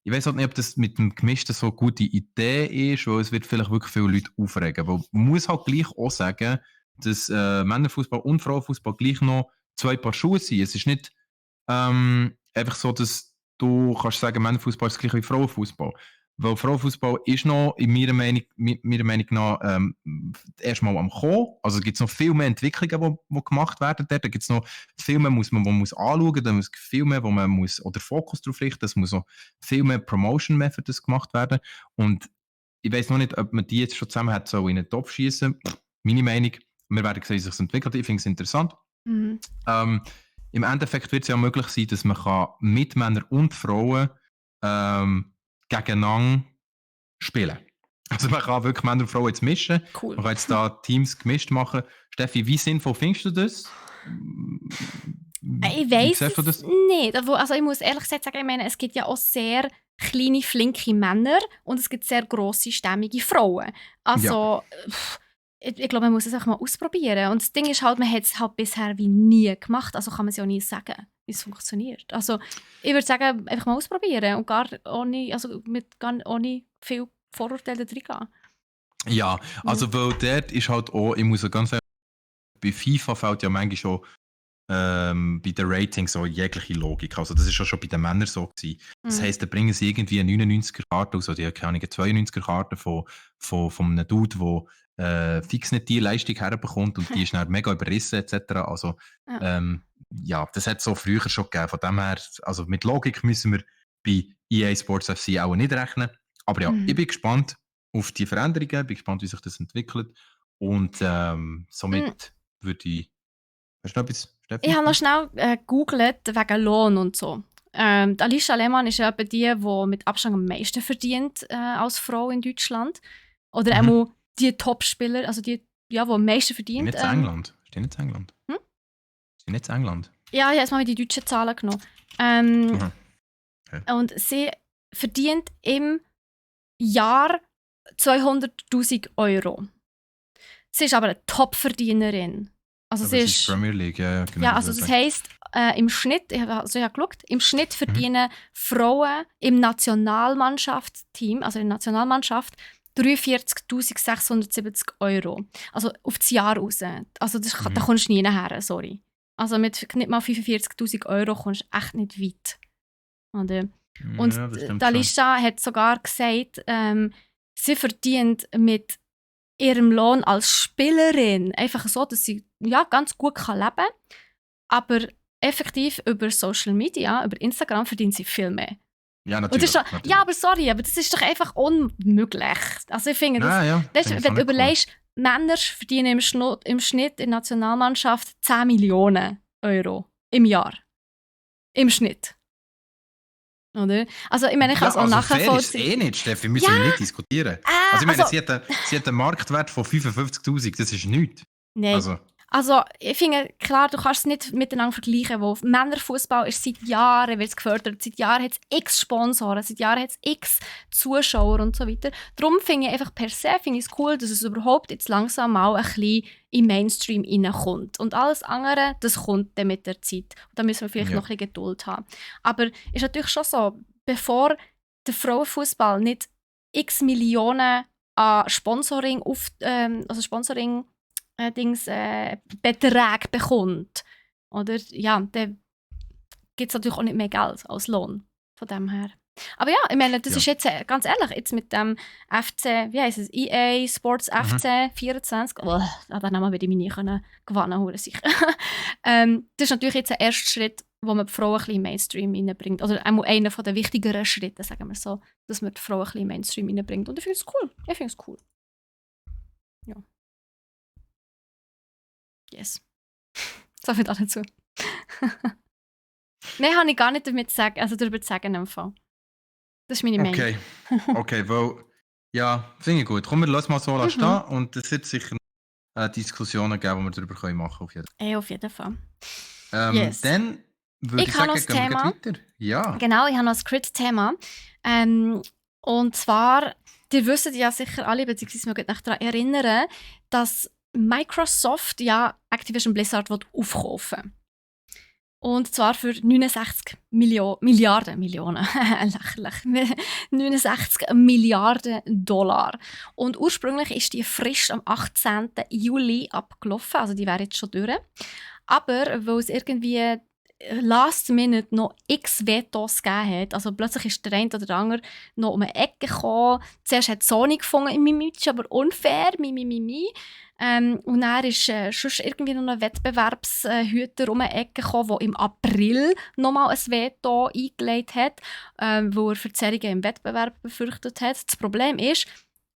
ich weiß halt nicht, ob das mit dem Gemischten so eine gute Idee ist, weil es wird vielleicht wirklich viele Leute aufregen. Weil man muss halt gleich auch sagen, dass Männerfußball und Frauenfußball gleich noch zwei Paar Schuhe sind. Es ist nicht einfach so, dass du kannst sagen, Männerfußball ist gleich wie Frauenfußball. Weil Frauenfußball ist noch, in meiner Meinung nach, erstmal am Kommen. Also es gibt noch viel mehr Entwicklungen, die gemacht werden dort. Da gibt es noch viel mehr, man muss anschauen, da muss viel mehr, wo man muss, oder Fokus darauf richten, es muss noch viel mehr Promotion mehr für das gemacht werden. Und ich weiß noch nicht, ob man die jetzt schon zusammen hat, so in einen Topf schießen. Meine Meinung, wir werden sehen, wie sich das entwickelt. Ich finde es interessant. Mhm. Im Endeffekt wird es ja möglich sein, dass man mit Männern und Frauen gegeneinander spielen. Also man kann wirklich Männer und Frauen jetzt mischen. Cool. Man kann jetzt da Teams gemischt machen. Steffi, wie sinnvoll findest du das? Ich weiss es nicht. Also ich muss ehrlich gesagt sagen, ich meine, es gibt ja auch sehr kleine, flinke Männer und es gibt sehr grosse, stämmige Frauen. Also ich glaube, man muss es auch mal ausprobieren. Und das Ding ist halt, man hat es halt bisher wie nie gemacht. Also kann man es ja auch nie sagen, wie es funktioniert. Also ich würde sagen, einfach mal ausprobieren und gar ohne viel Vorurteile drin gehen. Ja, also weil dort ist halt auch, ich muss ja ganz ehrlich, bei FIFA fällt ja manchmal schon bei den Ratings so jegliche Logik. Also das ist ja schon bei den Männern so gewesen. Das heisst, da bringen sie irgendwie eine 99er-Karte aus, oder keine Ahnung, eine 92er-Karte von einem Dude, der fix nicht die Leistung herbekommt und die ist dann mega überrissen etc. Also das hat es so früher schon gegeben. Von dem her, also mit Logik müssen wir bei EA Sports FC auch nicht rechnen. Aber ja, ich bin gespannt auf die Veränderungen, bin gespannt, wie sich das entwickelt. Und somit würde ich... Hast du noch etwas, Steffi? Ich habe noch schnell gegoogelt wegen Lohn und so. Die Alicia Lehmann ist ja etwa die mit Abstand am meisten verdient als Frau in Deutschland. Oder auch die Topspieler, also die am meisten verdient. Nicht in England. Ist die nicht in England? Ist die nicht in England? Ja, ich habe jetzt mal die deutschen Zahlen genommen. Okay. Und sie verdient im Jahr 200'000 €. Sie ist aber eine Top-Verdienerin. Also Aber sie es ist Premier League, ja, genau. Ja, also das heisst, im Schnitt, ich habe geschaut, im Schnitt verdienen Frauen im Nationalmannschaftsteam, also in der Nationalmannschaft, 43'670 €. Also auf das Jahr raus. Also da kommst du nie her, sorry. Also mit nicht mal 45'000 € kommst du echt nicht weit. Oder? Und Alicia hat sogar gesagt, sie verdient mit ihrem Lohn als Spielerin einfach so, dass sie ganz gut leben kann. Aber effektiv über Social Media, über Instagram verdient sie viel mehr. Ja, natürlich. Ja, aber sorry, aber das ist doch einfach unmöglich. Also ich finde, wenn du überlegst, Männer verdienen im Schnitt in der Nationalmannschaft 10 Millionen € im Jahr. Im Schnitt. Oder? Also ich meine, ich kann es auch nachvollziehen. Fair ist eh nicht, Steffi, müssen wir nicht diskutieren. Also ich meine, sie hat einen Marktwert von 55'000, das ist nichts. Nein, also. Also, ich finde, klar, du kannst es nicht miteinander vergleichen, wo Männerfußball ist seit Jahren wird's gefördert, seit Jahren hat es x Sponsoren, seit Jahren hat es x Zuschauer und so weiter. Darum finde ich einfach per se es cool, dass es überhaupt jetzt langsam mal ein bisschen im Mainstream reinkommt. Und alles andere, das kommt dann mit der Zeit. Und da müssen wir vielleicht noch ein bisschen Geduld haben. Aber ist natürlich schon so, bevor der Frauenfußball nicht x Millionen an Sponsoring Beträge bekommt, oder? Ja, dann gibt es natürlich auch nicht mehr Geld als Lohn von dem her. Aber ja, ich meine, das ist jetzt, ganz ehrlich, jetzt mit dem FC, wie heisst es, EA Sports FC 24, den Namen werde ich mich nie gewinnen, sicher. Das ist natürlich jetzt ein erster Schritt, wo man die Frauen ein bisschen in Mainstream reinbringt. Also einmal einer der wichtigeren Schritte, sagen wir so, dass man die Frauen ein bisschen in Mainstream reinbringt. Und ich finde es cool. Ja. Yes. So viel dazu. Mehr habe ich gar nicht darüber zu sagen. Im Fall. Das ist meine Meinung. Okay, weil, ja, finde ich gut. Komm, wir lassen mal so stehen und es wird sicher Diskussionen geben, die wir darüber machen können. Auf jeden Fall. Yes. Dann würde ich sagen, gehen wir weiter. Ja. Genau, ich habe noch ein Crit-Thema. Und zwar, ihr wisst ja sicher alle, beziehungsweise man daran erinnern, dass Microsoft ja Activision Blizzard aufkaufen will. Und zwar für 69 Milliarden, lächerlich, 69 Milliarden $. Und ursprünglich ist die Frist am 18. Juli abgelaufen, also die wäre jetzt schon durch. Aber weil es irgendwie last minute noch x Vetos gegeben hat, also plötzlich ist der eine oder der andere noch um eine Ecke gekommen. Zuerst hat Sony gefunden, ist aber unfair, und dann ist schon irgendwie noch ein Wettbewerbshüter um eine Ecke gekommen, der im April nochmal ein Veto eingelegt hat, wo er Verzerrungen im Wettbewerb befürchtet hat. Das Problem ist,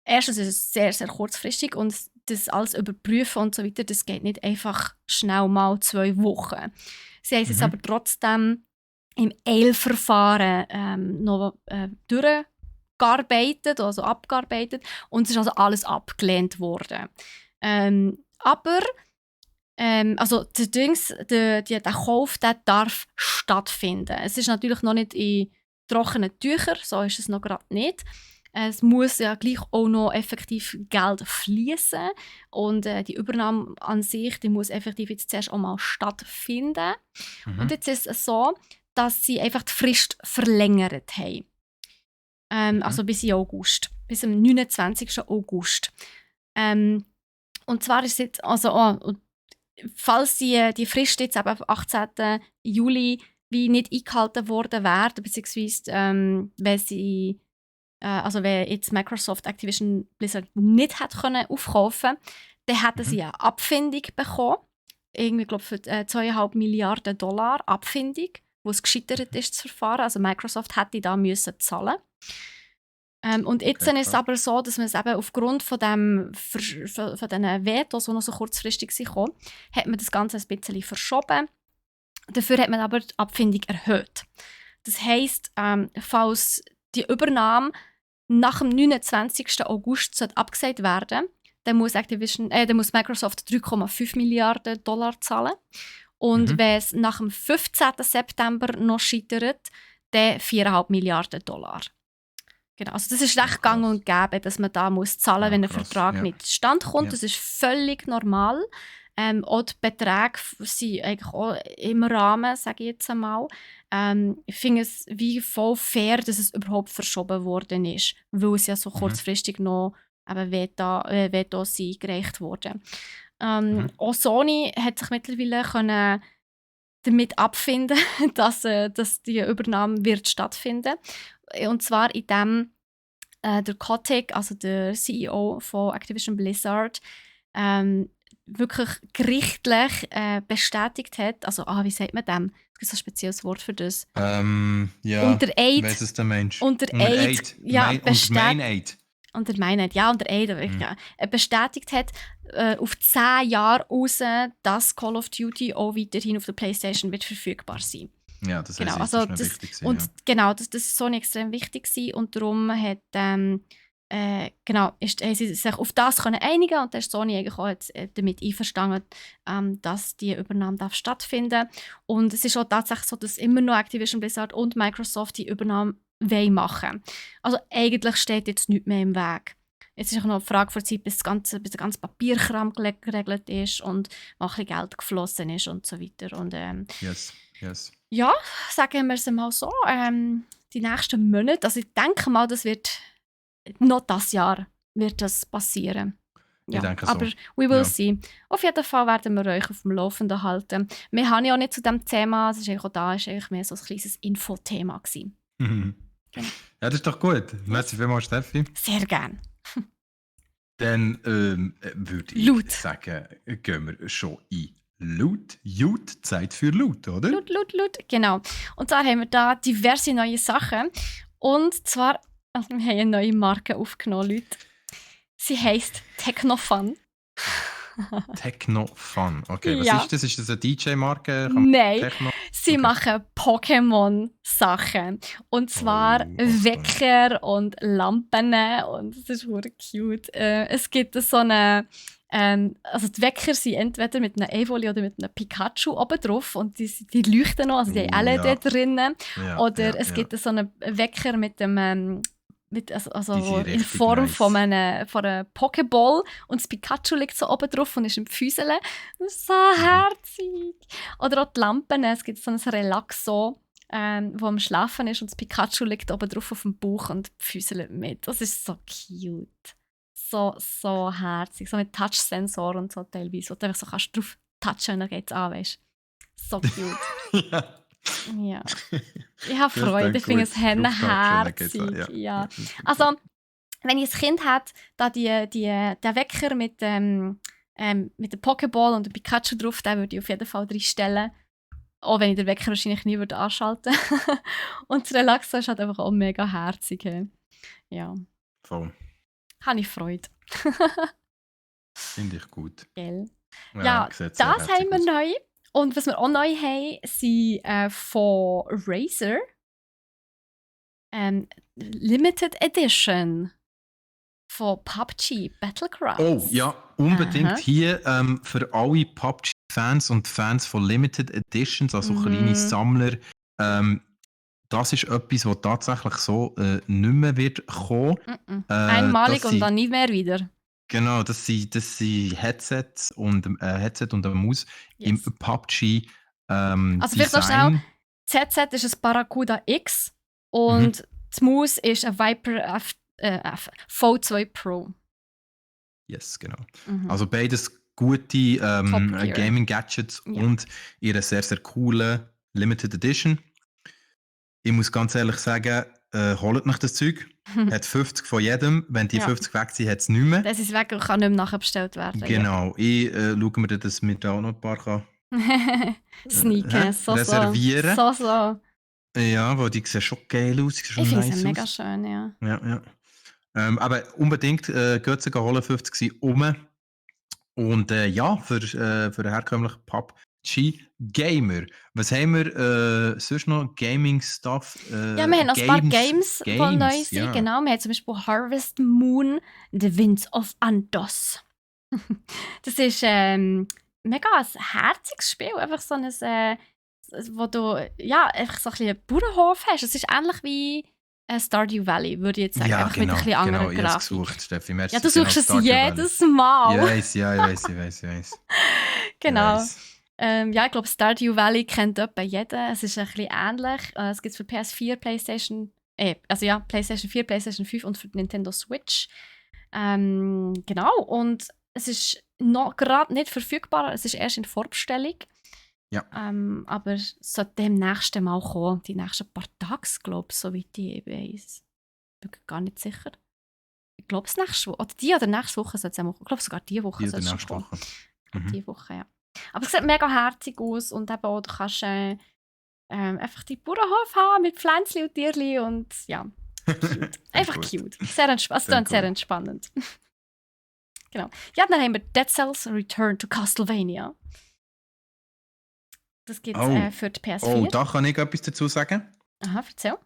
erstens ist es sehr, sehr kurzfristig und das alles überprüfen und so weiter, das geht nicht einfach schnell mal 2 Wochen. Sie haben es aber trotzdem im Eilverfahren noch durchgearbeitet, also abgearbeitet, und es ist also alles abgelehnt worden. Aber also der Kauf der darf stattfinden. Es ist natürlich noch nicht in trockenen Tüchern, so ist es noch gerade nicht. Es muss ja gleich auch noch effektiv Geld fließen und die Übernahme an sich, die muss effektiv jetzt zuerst auch mal stattfinden. Und jetzt ist es so, dass sie einfach die Frist verlängert haben. Also bis in August, bis am 29. August. Und zwar ist es jetzt, falls die Frist jetzt am 18. Juli wie nicht eingehalten worden wäre, beziehungsweise wenn jetzt Microsoft Activision Blizzard nicht hätte aufkaufen können, dann hätten sie eine Abfindung bekommen. Irgendwie, glaube ich, für 2,5 Milliarden $ Abfindung, wo es gescheitert ist, das Verfahren. Also Microsoft hätte da müssen zahlen. Und jetzt ist es aber so, dass man es eben aufgrund von diesen Vetos, die noch so kurzfristig waren, hat man das Ganze ein bisschen verschoben. Dafür hat man aber die Abfindung erhöht. Das heisst, falls die Übernahme nach dem 29. August abgesagt werden, dann muss Microsoft 3,5 Milliarden $ zahlen. Und wenn es nach dem 15. September noch scheitert, dann 4,5 Milliarden $. Genau, also das ist recht gang und gäbe, dass man da muss zahlen, wenn ein Vertrag nicht zustande kommt. Ja. Das ist völlig normal. Auch die Beträge sind eigentlich auch im Rahmen, sage ich jetzt einmal. Ich finde es wie voll fair, dass es überhaupt verschoben worden ist, weil es ja so kurzfristig noch Vetos eingereicht wurden. Auch Sony hat sich mittlerweile damit abfinden, dass die Übernahme wird stattfinden. Und zwar indem der Kotick, also der CEO von Activision Blizzard, wirklich gerichtlich bestätigt hat, also wie sagt man dem? Es gibt so ein spezielles Wort für das. Ja, unter Eid. Wer ist der Mensch? Unter Eid. Ja, Meineid. Unter Meineid, ja, unter Eid. Ja, bestätigt hat, auf 10 Jahre raus, dass Call of Duty auch weiterhin auf der PlayStation wird verfügbar sein. Ja, das genau, also das wichtig. Und genau, das ist so extrem wichtig gewesen, und darum hat genau, haben sie sich auf das können einigen und dann ist Sony eigentlich auch jetzt, damit einverstanden, dass die Übernahme darf stattfinden. Und es ist auch tatsächlich so, dass immer noch Activision Blizzard und Microsoft die Übernahme machen. Also eigentlich steht jetzt nichts mehr im Weg. Jetzt ist auch noch eine Frage der Zeit, bis der ganze Papierkram geregelt ist und mal ein bisschen Geld geflossen ist und so weiter. Und Yes. ja, sagen wir es mal so, die nächsten Monate, also ich denke mal, das wird noch das Jahr wird das passieren. Ja, Ich denke so. aber we will Ja. see. Auf jeden Fall werden wir euch auf dem Laufenden halten. Wir haben ja auch nicht zu diesem Thema, es ist eigentlich auch da, ist eigentlich mehr so ein kleines Infothema gewesen. Mhm. Genau. Ja, das ist doch gut. Merci vielmals, Steffi. Sehr gern. Dann würde ich Loot. sagen, gehen wir schon in Loot. Zeit für Loot, oder? Loot. Genau. Und zwar haben wir da diverse neue Sachen. Und zwar, also wir haben eine neue Marke aufgenommen, Leute. Sie heisst Technofun. Technofun. Okay, was Ja. ist das? Ist das eine DJ-Marke? Nein, Techno? sie Okay. machen Pokémon-Sachen. Und zwar was Wecker und Lampen. Und das ist wirklich cute. Es gibt so eine. Also die Wecker sind entweder mit einem Evoli oder mit einem Pikachu oben drauf und die leuchten noch, also die haben LED Ja. drinnen. Ja, Oder ja, es ja. gibt so einen Wecker mit dem also Die sind in richtig Form nice. von einer Pokéball und das Pikachu liegt so oben drauf und ist im Füseln. Das ist so Mhm. herzig. Oder auch die Lampen. Es gibt so ein Relaxo, wo am Schlafen ist und das Pikachu liegt oben drauf auf dem Bauch und füßelt mit. Das ist so cute. So herzig. So mit Touch-Sensor und so teilweise. Wo du einfach so kannst drauf touchen und dann geht es an, weißt du. So cute. Ja. Ja. Ich habe Freude. Ich finde es herzig. Ja. Also, wenn ich ein Kind hätte, da der Wecker mit der Pokéball und dem Pikachu drauf, den würde ich auf jeden Fall reinstellen. Auch wenn ich den Wecker wahrscheinlich nie würde anschalten würde. Und das Relaxo ist halt einfach auch mega herzig. He. Ja, Voll. habe ich Freude. Finde ich gut. Gell? Ja, Ja, sieht das sehr haben herzig wir aus. neu. Und was wir auch neu haben, sind von Razer Limited Edition von PUBG Battlegrounds. Oh, ja, unbedingt Aha. hier für alle PUBG-Fans und Fans von Limited Editions, also Mhm. kleine Sammler. Das ist etwas, was tatsächlich so nicht mehr wird kommen. Einmalig das und dann nie mehr wieder. Genau, das sind Headsets und Headset und eine Maus im Yes. PUBG Also vielleicht noch schnell, Design. das Headset ist ein Barracuda X und die Maus ist ein Viper V2 Pro. Yes, genau. Mhm. Also beides gute Top Gear. Gaming-Gadgets Ja. und ihre sehr, sehr coole Limited Edition. Ich muss ganz ehrlich sagen, holt euch das Zeug. Hat 50 von jedem. Wenn die Ja. 50 weg sind, hat es nicht mehr. Das ist weg und kann nicht mehr nachbestellt werden. Genau. Ich schaue mir, dass wir da auch noch ein paar kann, Sneaken, reservieren. So. Ja, weil die sehen schon geil aus. Die sehen schon Ich finde nice es mega aus. schön, ja. Ja. Aber unbedingt geht sie holen, 50 sind um. Und ja, für einen herkömmlichen PUBG-Gamer. Was haben wir sonst noch? Gaming-Stuff? Ja, wir haben noch ein paar Games, die neu sind. ja. Genau, wir haben zum Beispiel Harvest Moon, The Winds of Andos. Das ist mega ein herziges Spiel. Einfach so ein, wo du ja, einfach so ein bisschen einen Bauernhof hast. Es ist ähnlich wie Stardew Valley, würde ich jetzt sagen. Ja, einfach mit ein bisschen genau. anderer Ich habe es Grafik. gesucht, Steffi. Merci. Ja, du suchst es Stardew Valley. jedes Mal. Ich weiss. Genau. Ich weiss. Ja, ich glaube, Stardew Valley kennt etwa jeder. Es ist ein bisschen ähnlich. Es gibt es für PS4, PlayStation 4, PlayStation 5 und für Nintendo Switch. Genau. Und es ist noch gerade nicht verfügbar. Es ist erst in Vorbestellung. Ja. Aber es sollte demnächst mal kommen. Die nächsten paar Tage, glaube ich, so wie ich weiss. Ich bin gar nicht sicher. Ich glaube, es nächste Woche. Oder nächste Woche sollte es auch kommen. Ich glaube, sogar diese Woche Die soll es schon nächste kommen. Woche. Diese Woche, ja. Aber es sieht mega herzig aus und eben auch, du kannst einfach die Bauernhof haben mit Pflänzchen und Tierchen und ja, cute. Einfach Gut. cute. Sehr Sehr entspannend. Genau. Ja, dann haben wir Dead Cells Return to Castlevania. Das gibt es für die PS4. Oh, da kann ich etwas dazu sagen. Aha, erzähl.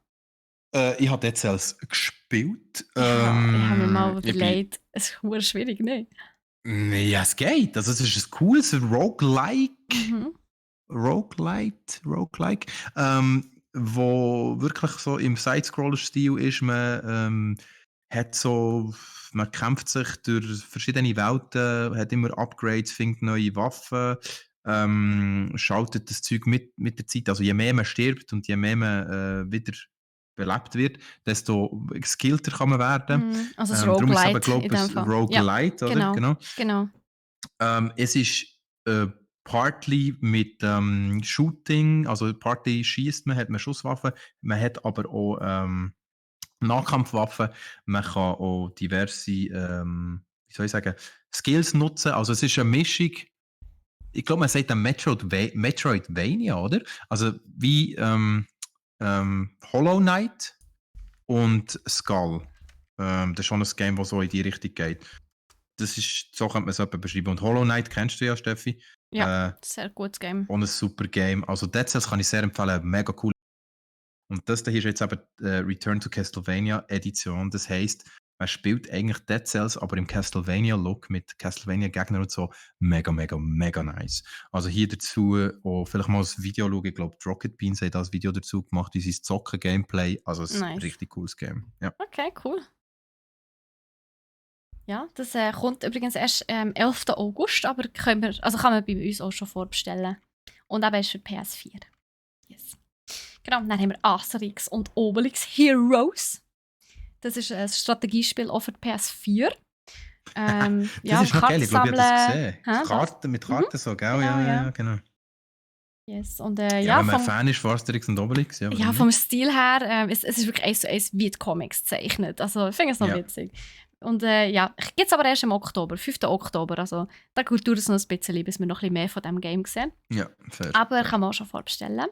Ich habe Dead Cells gespielt. Ja, ich habe mir mal Ich bin, überlegt, es ist verdammt schwierig, ne? ja, es geht. Also, es ist ein cooles Mhm. Roguelike, wo wirklich so im Sidescroller-Stil ist. Hat so, man kämpft sich durch verschiedene Welten, hat immer Upgrades, findet neue Waffen, schaltet das Zeug mit der Zeit. Also je mehr man stirbt und je mehr man wieder belebt wird, desto skillter kann man werden. Also das Darum ist es eben, Roguelite in glaube dem ich, ein Fall. Ja, Roguelite, oder? genau, Genau. genau. Es ist partly mit Shooting, also partly schießt man, hat man Schusswaffen, man hat aber auch Nahkampfwaffen, man kann auch diverse, wie soll ich sagen, Skills nutzen. Also es ist eine Mischung, ich glaube, man sagt dann Metroidvania, oder? Also wie Hollow Knight und Skull. Das ist schon ein Game, das so in die Richtung geht. Das ist, so könnte man es etwa beschreiben. Und Hollow Knight kennst du ja, Steffi. Ja, sehr gutes Game. Auch ein super Game. Also Dead Cells kann ich sehr empfehlen. Mega cool. Und das hier ist jetzt eben die Return to Castlevania Edition. Das heisst, man spielt eigentlich Dead Cells, aber im Castlevania-Look mit Castlevania-Gegnern und so. Mega, mega, mega nice. Also hier dazu auch vielleicht mal ein Video schauen. Ich glaube, Rocket Beans hat das Video dazu gemacht, wie sie Zocken-Gameplay. Also ein Nice. richtig cooles Game. Ja. Okay, cool. Ja, das kommt übrigens erst am 11. August, aber kann man bei uns auch schon vorbestellen. Und eben ist für PS4. Yes. Genau, dann haben wir Asterix und Obelix Heroes. Das ist ein Strategiespiel auch für die PS4. Das ja, ist noch geil, ich glaube, ich habe das gesehen. Hä, Mit Karten so, gell? Genau, Ja, genau. Yes. Und, Ja, wenn man Fan ist von Asterix und Obelix, ja. Ja, vom Stil her, es ist wirklich 1:1 wie die Comics gezeichnet. Also, ich finde es noch witzig. Und ja, gibt es aber erst im Oktober, 5. Oktober. Also, da dauert es noch ein bisschen, bis wir noch ein bisschen mehr von diesem Game sehen. Ja, fair. Aber kann man auch schon vorbestellen.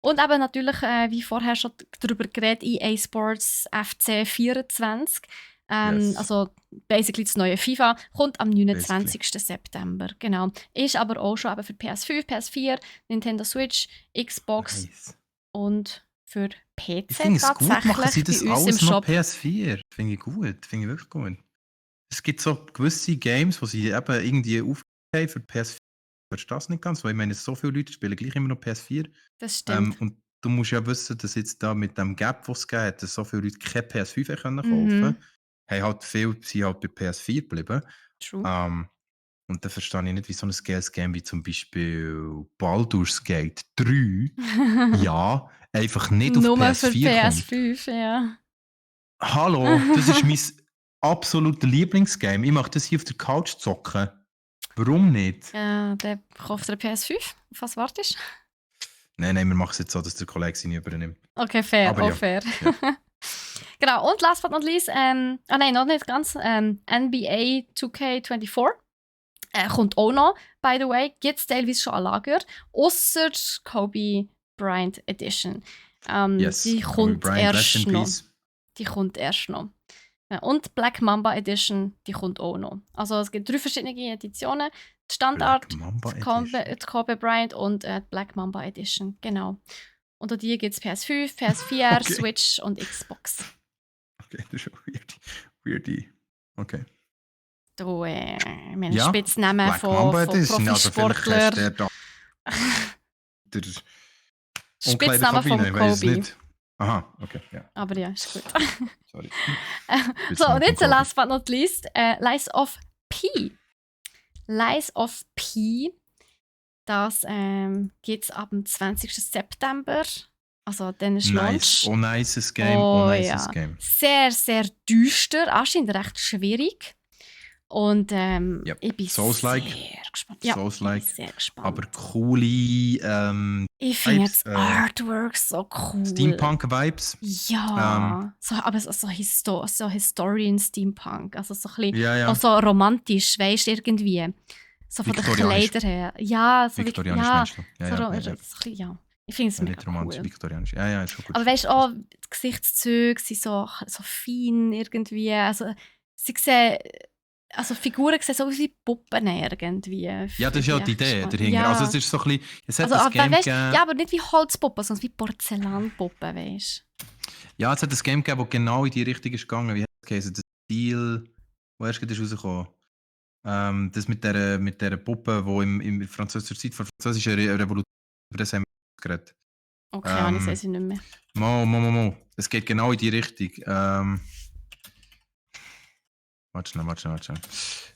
Und eben natürlich, wie vorher schon darüber geredet, EA Sports FC 24. Yes. Also basically das neue FIFA, kommt am 29. September. Genau. Ist aber auch schon eben für PS5, PS4, Nintendo Switch, Xbox und für PC ich finde es gut, machen sie das bei uns alles im noch Shop. PS4. Finde ich gut, finde ich wirklich gut. Es gibt so gewisse Games, die sie eben irgendwie aufgegeben für PS4. Verstehst du das nicht ganz? Weil ich meine, so viele Leute spielen gleich immer noch PS4. Das stimmt. Und du musst ja wissen, dass jetzt da mit dem Gap, was es gegeben hat, dass so viele Leute keine PS5 kaufen können. Haben halt viele sind halt bei PS4 geblieben. True. Und dann verstehe ich nicht, wie so ein geiles Game wie zum Beispiel Baldur's Gate 3 ja, einfach nicht auf Nur PS4 für PS5, ja. Hallo, das ist mein absolutes Lieblingsgame. Ich mache das hier auf der Couch zocken. Warum nicht? Ja, dann kauft er PS5. Auf was wartest du? Nein, wir machen es jetzt so, dass der Kollege sie nicht übernimmt. Okay, fair, Aber auch ja, fair. ja. Genau, und last but not least, nein, noch nicht ganz, NBA 2K24 kommt auch noch, by the way, gibt es teilweise schon an Lager, ausser Kobe Bryant Edition. Yes, die Kobe kommt Bryant, erst noch. Die kommt erst noch. Und Black Mamba Edition, die kommt auch noch. Also es gibt 3 verschiedene Editionen. Die Standard, die Kobe Bryant und die Black Mamba Edition, genau. Und auch die gibt es PS5, PS4, okay. Switch und Xbox. Okay, das ist schon weird. Okay. Du, mein Spitznamen Black von Profisportler. Also Spitzname von Kobe. Aha, okay, ja. Aber ja, ist gut. Sorry. So, und jetzt last but not least, Lies of P. Lies of P, das gibt es ab dem 20. September. Also dann ist Launch. Oh, nices Game, Game. Sehr, sehr düster, anscheinend recht schwierig. Und ich bin sehr gespannt. Ja, sehr gespannt. Aber coole ich finde das Artwork so cool. Steampunk-Vibes. Ja, aber so Historian-Steampunk. Also so ein bisschen auch so romantisch, weißt du, irgendwie. So von den Kleidern her. Ja, so viktorianisch meinst du? Ja. Ich finde es mega romantisch, cool. viktorianisch. Ja, ist schon gut. Aber weißt du, auch die Gesichtszüge sind so fein irgendwie. Also sie sehen also Figuren sehen so aus wie Puppen irgendwie. Ja, das ist ja die Idee dahinter. Ja. Also es ist so ein bisschen, es hat Also, das Game weißt, gegeben. ja, aber nicht wie Holzpuppen, sondern wie Porzellanpuppen, weißt du. Ja, es hat das Game gegeben, das genau in die Richtung ist gegangen. Wie heißt es geheißen? Das Stil, wo erst ist rausgekommen? Das mit der Puppe, die im französischen Zeit von der französischen Revolution, über das haben wir geredet. Okay, ich weiß es nicht mehr. Mo. Es geht genau in die Richtung. Warte schnell.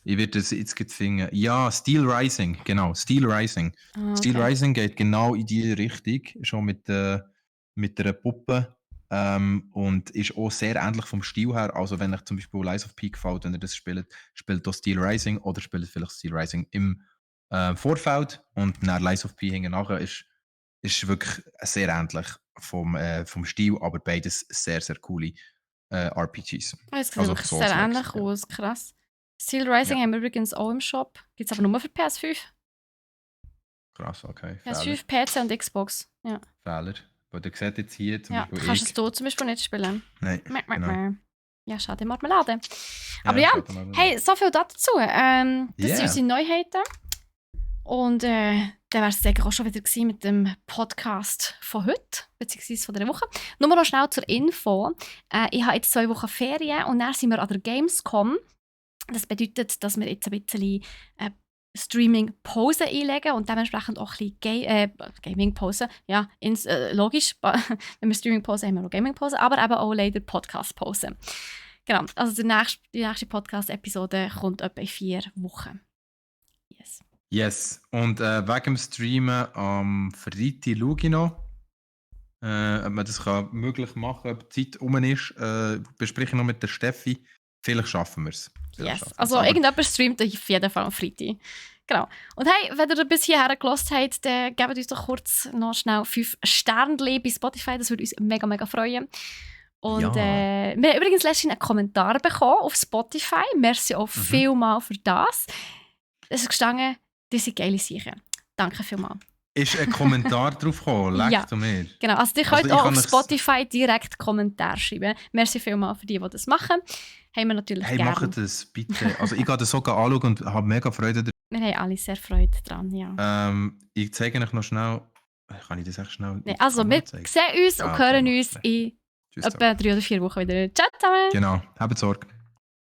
Ich werde es jetzt finden. Ja, Steel Rising, genau. Steel Rising. Okay. Steel Rising geht genau in die Richtung, schon mit einer Puppe. Und ist auch sehr ähnlich vom Stil her. Also, wenn euch zum Beispiel Lies of P gefällt, wenn ihr das spielt auch Steel Rising oder spielt vielleicht Steel Rising im Vorfeld und dann Lies of P hinten nachher ist wirklich sehr ähnlich vom Stil, aber beides sehr, sehr coole RPGs. Es sieht Also wirklich Souls-like, sehr ähnlich ja. aus, krass. Steel Rising haben wir übrigens auch im Shop. Gibt es aber nur für PS5. Krass, okay. PS5, PC und Xbox. Ja, Fehler. Weil ihr seht jetzt hier zum ja. Beispiel Kannst du es hier zum Beispiel nicht spielen. Nein, genau. Ja, schade, Marmelade. Aber ja, hey, so viel dazu. Das sind unsere Neuheiten. Und dann wäre es auch schon wieder gewesen mit dem Podcast von heute, beziehungsweise von dieser Woche. Nur noch schnell zur Info. Ich habe jetzt 2 Wochen Ferien und dann sind wir an der Gamescom. Das bedeutet, dass wir jetzt ein bisschen Streaming-Pause einlegen und dementsprechend auch ein bisschen Gaming-Pause. Ja, logisch, wenn wir Streaming-Pause haben, wir auch Gaming-Pause, aber eben auch leider Podcast-Pause. Genau, also die nächste Podcast-Episode kommt etwa in 4 Wochen. Yes. Und wegen dem Streamen am Freitag schaue ich noch, ob man das möglich machen kann, ob die Zeit rum ist. Bespreche ich noch mit der Steffi. Vielleicht schaffen wir es. Yes. Also irgendjemand streamt auf jeden Fall am Freitag. Genau. Und hey, wenn ihr bis hierher gehört habt, dann gebt uns doch kurz noch schnell 5 Sterne bei Spotify. Das würde uns mega, mega freuen. Und wir haben übrigens letztens einen Kommentar bekommen auf Spotify. Merci auch vielmal für das. Es ist gestanden, das sind geile Sachen. Danke vielmals. Ist ein Kommentar drauf gekommen? Leck du mir. Genau, also ihr könnt auch auf Spotify direkt Kommentar schreiben. Merci vielmals für die das machen. Haben wir natürlich gerne. Hey, macht das bitte. Also ich gehe das sogar anschauen und habe mega Freude daran. Wir haben alle sehr Freude dran, ja. Ich zeige euch noch schnell. Kann ich das echt schnell? Nee, also wir sehen uns und hören uns in etwa 3 oder 4 Wochen wieder. Ciao zusammen! Genau, habt Sorge.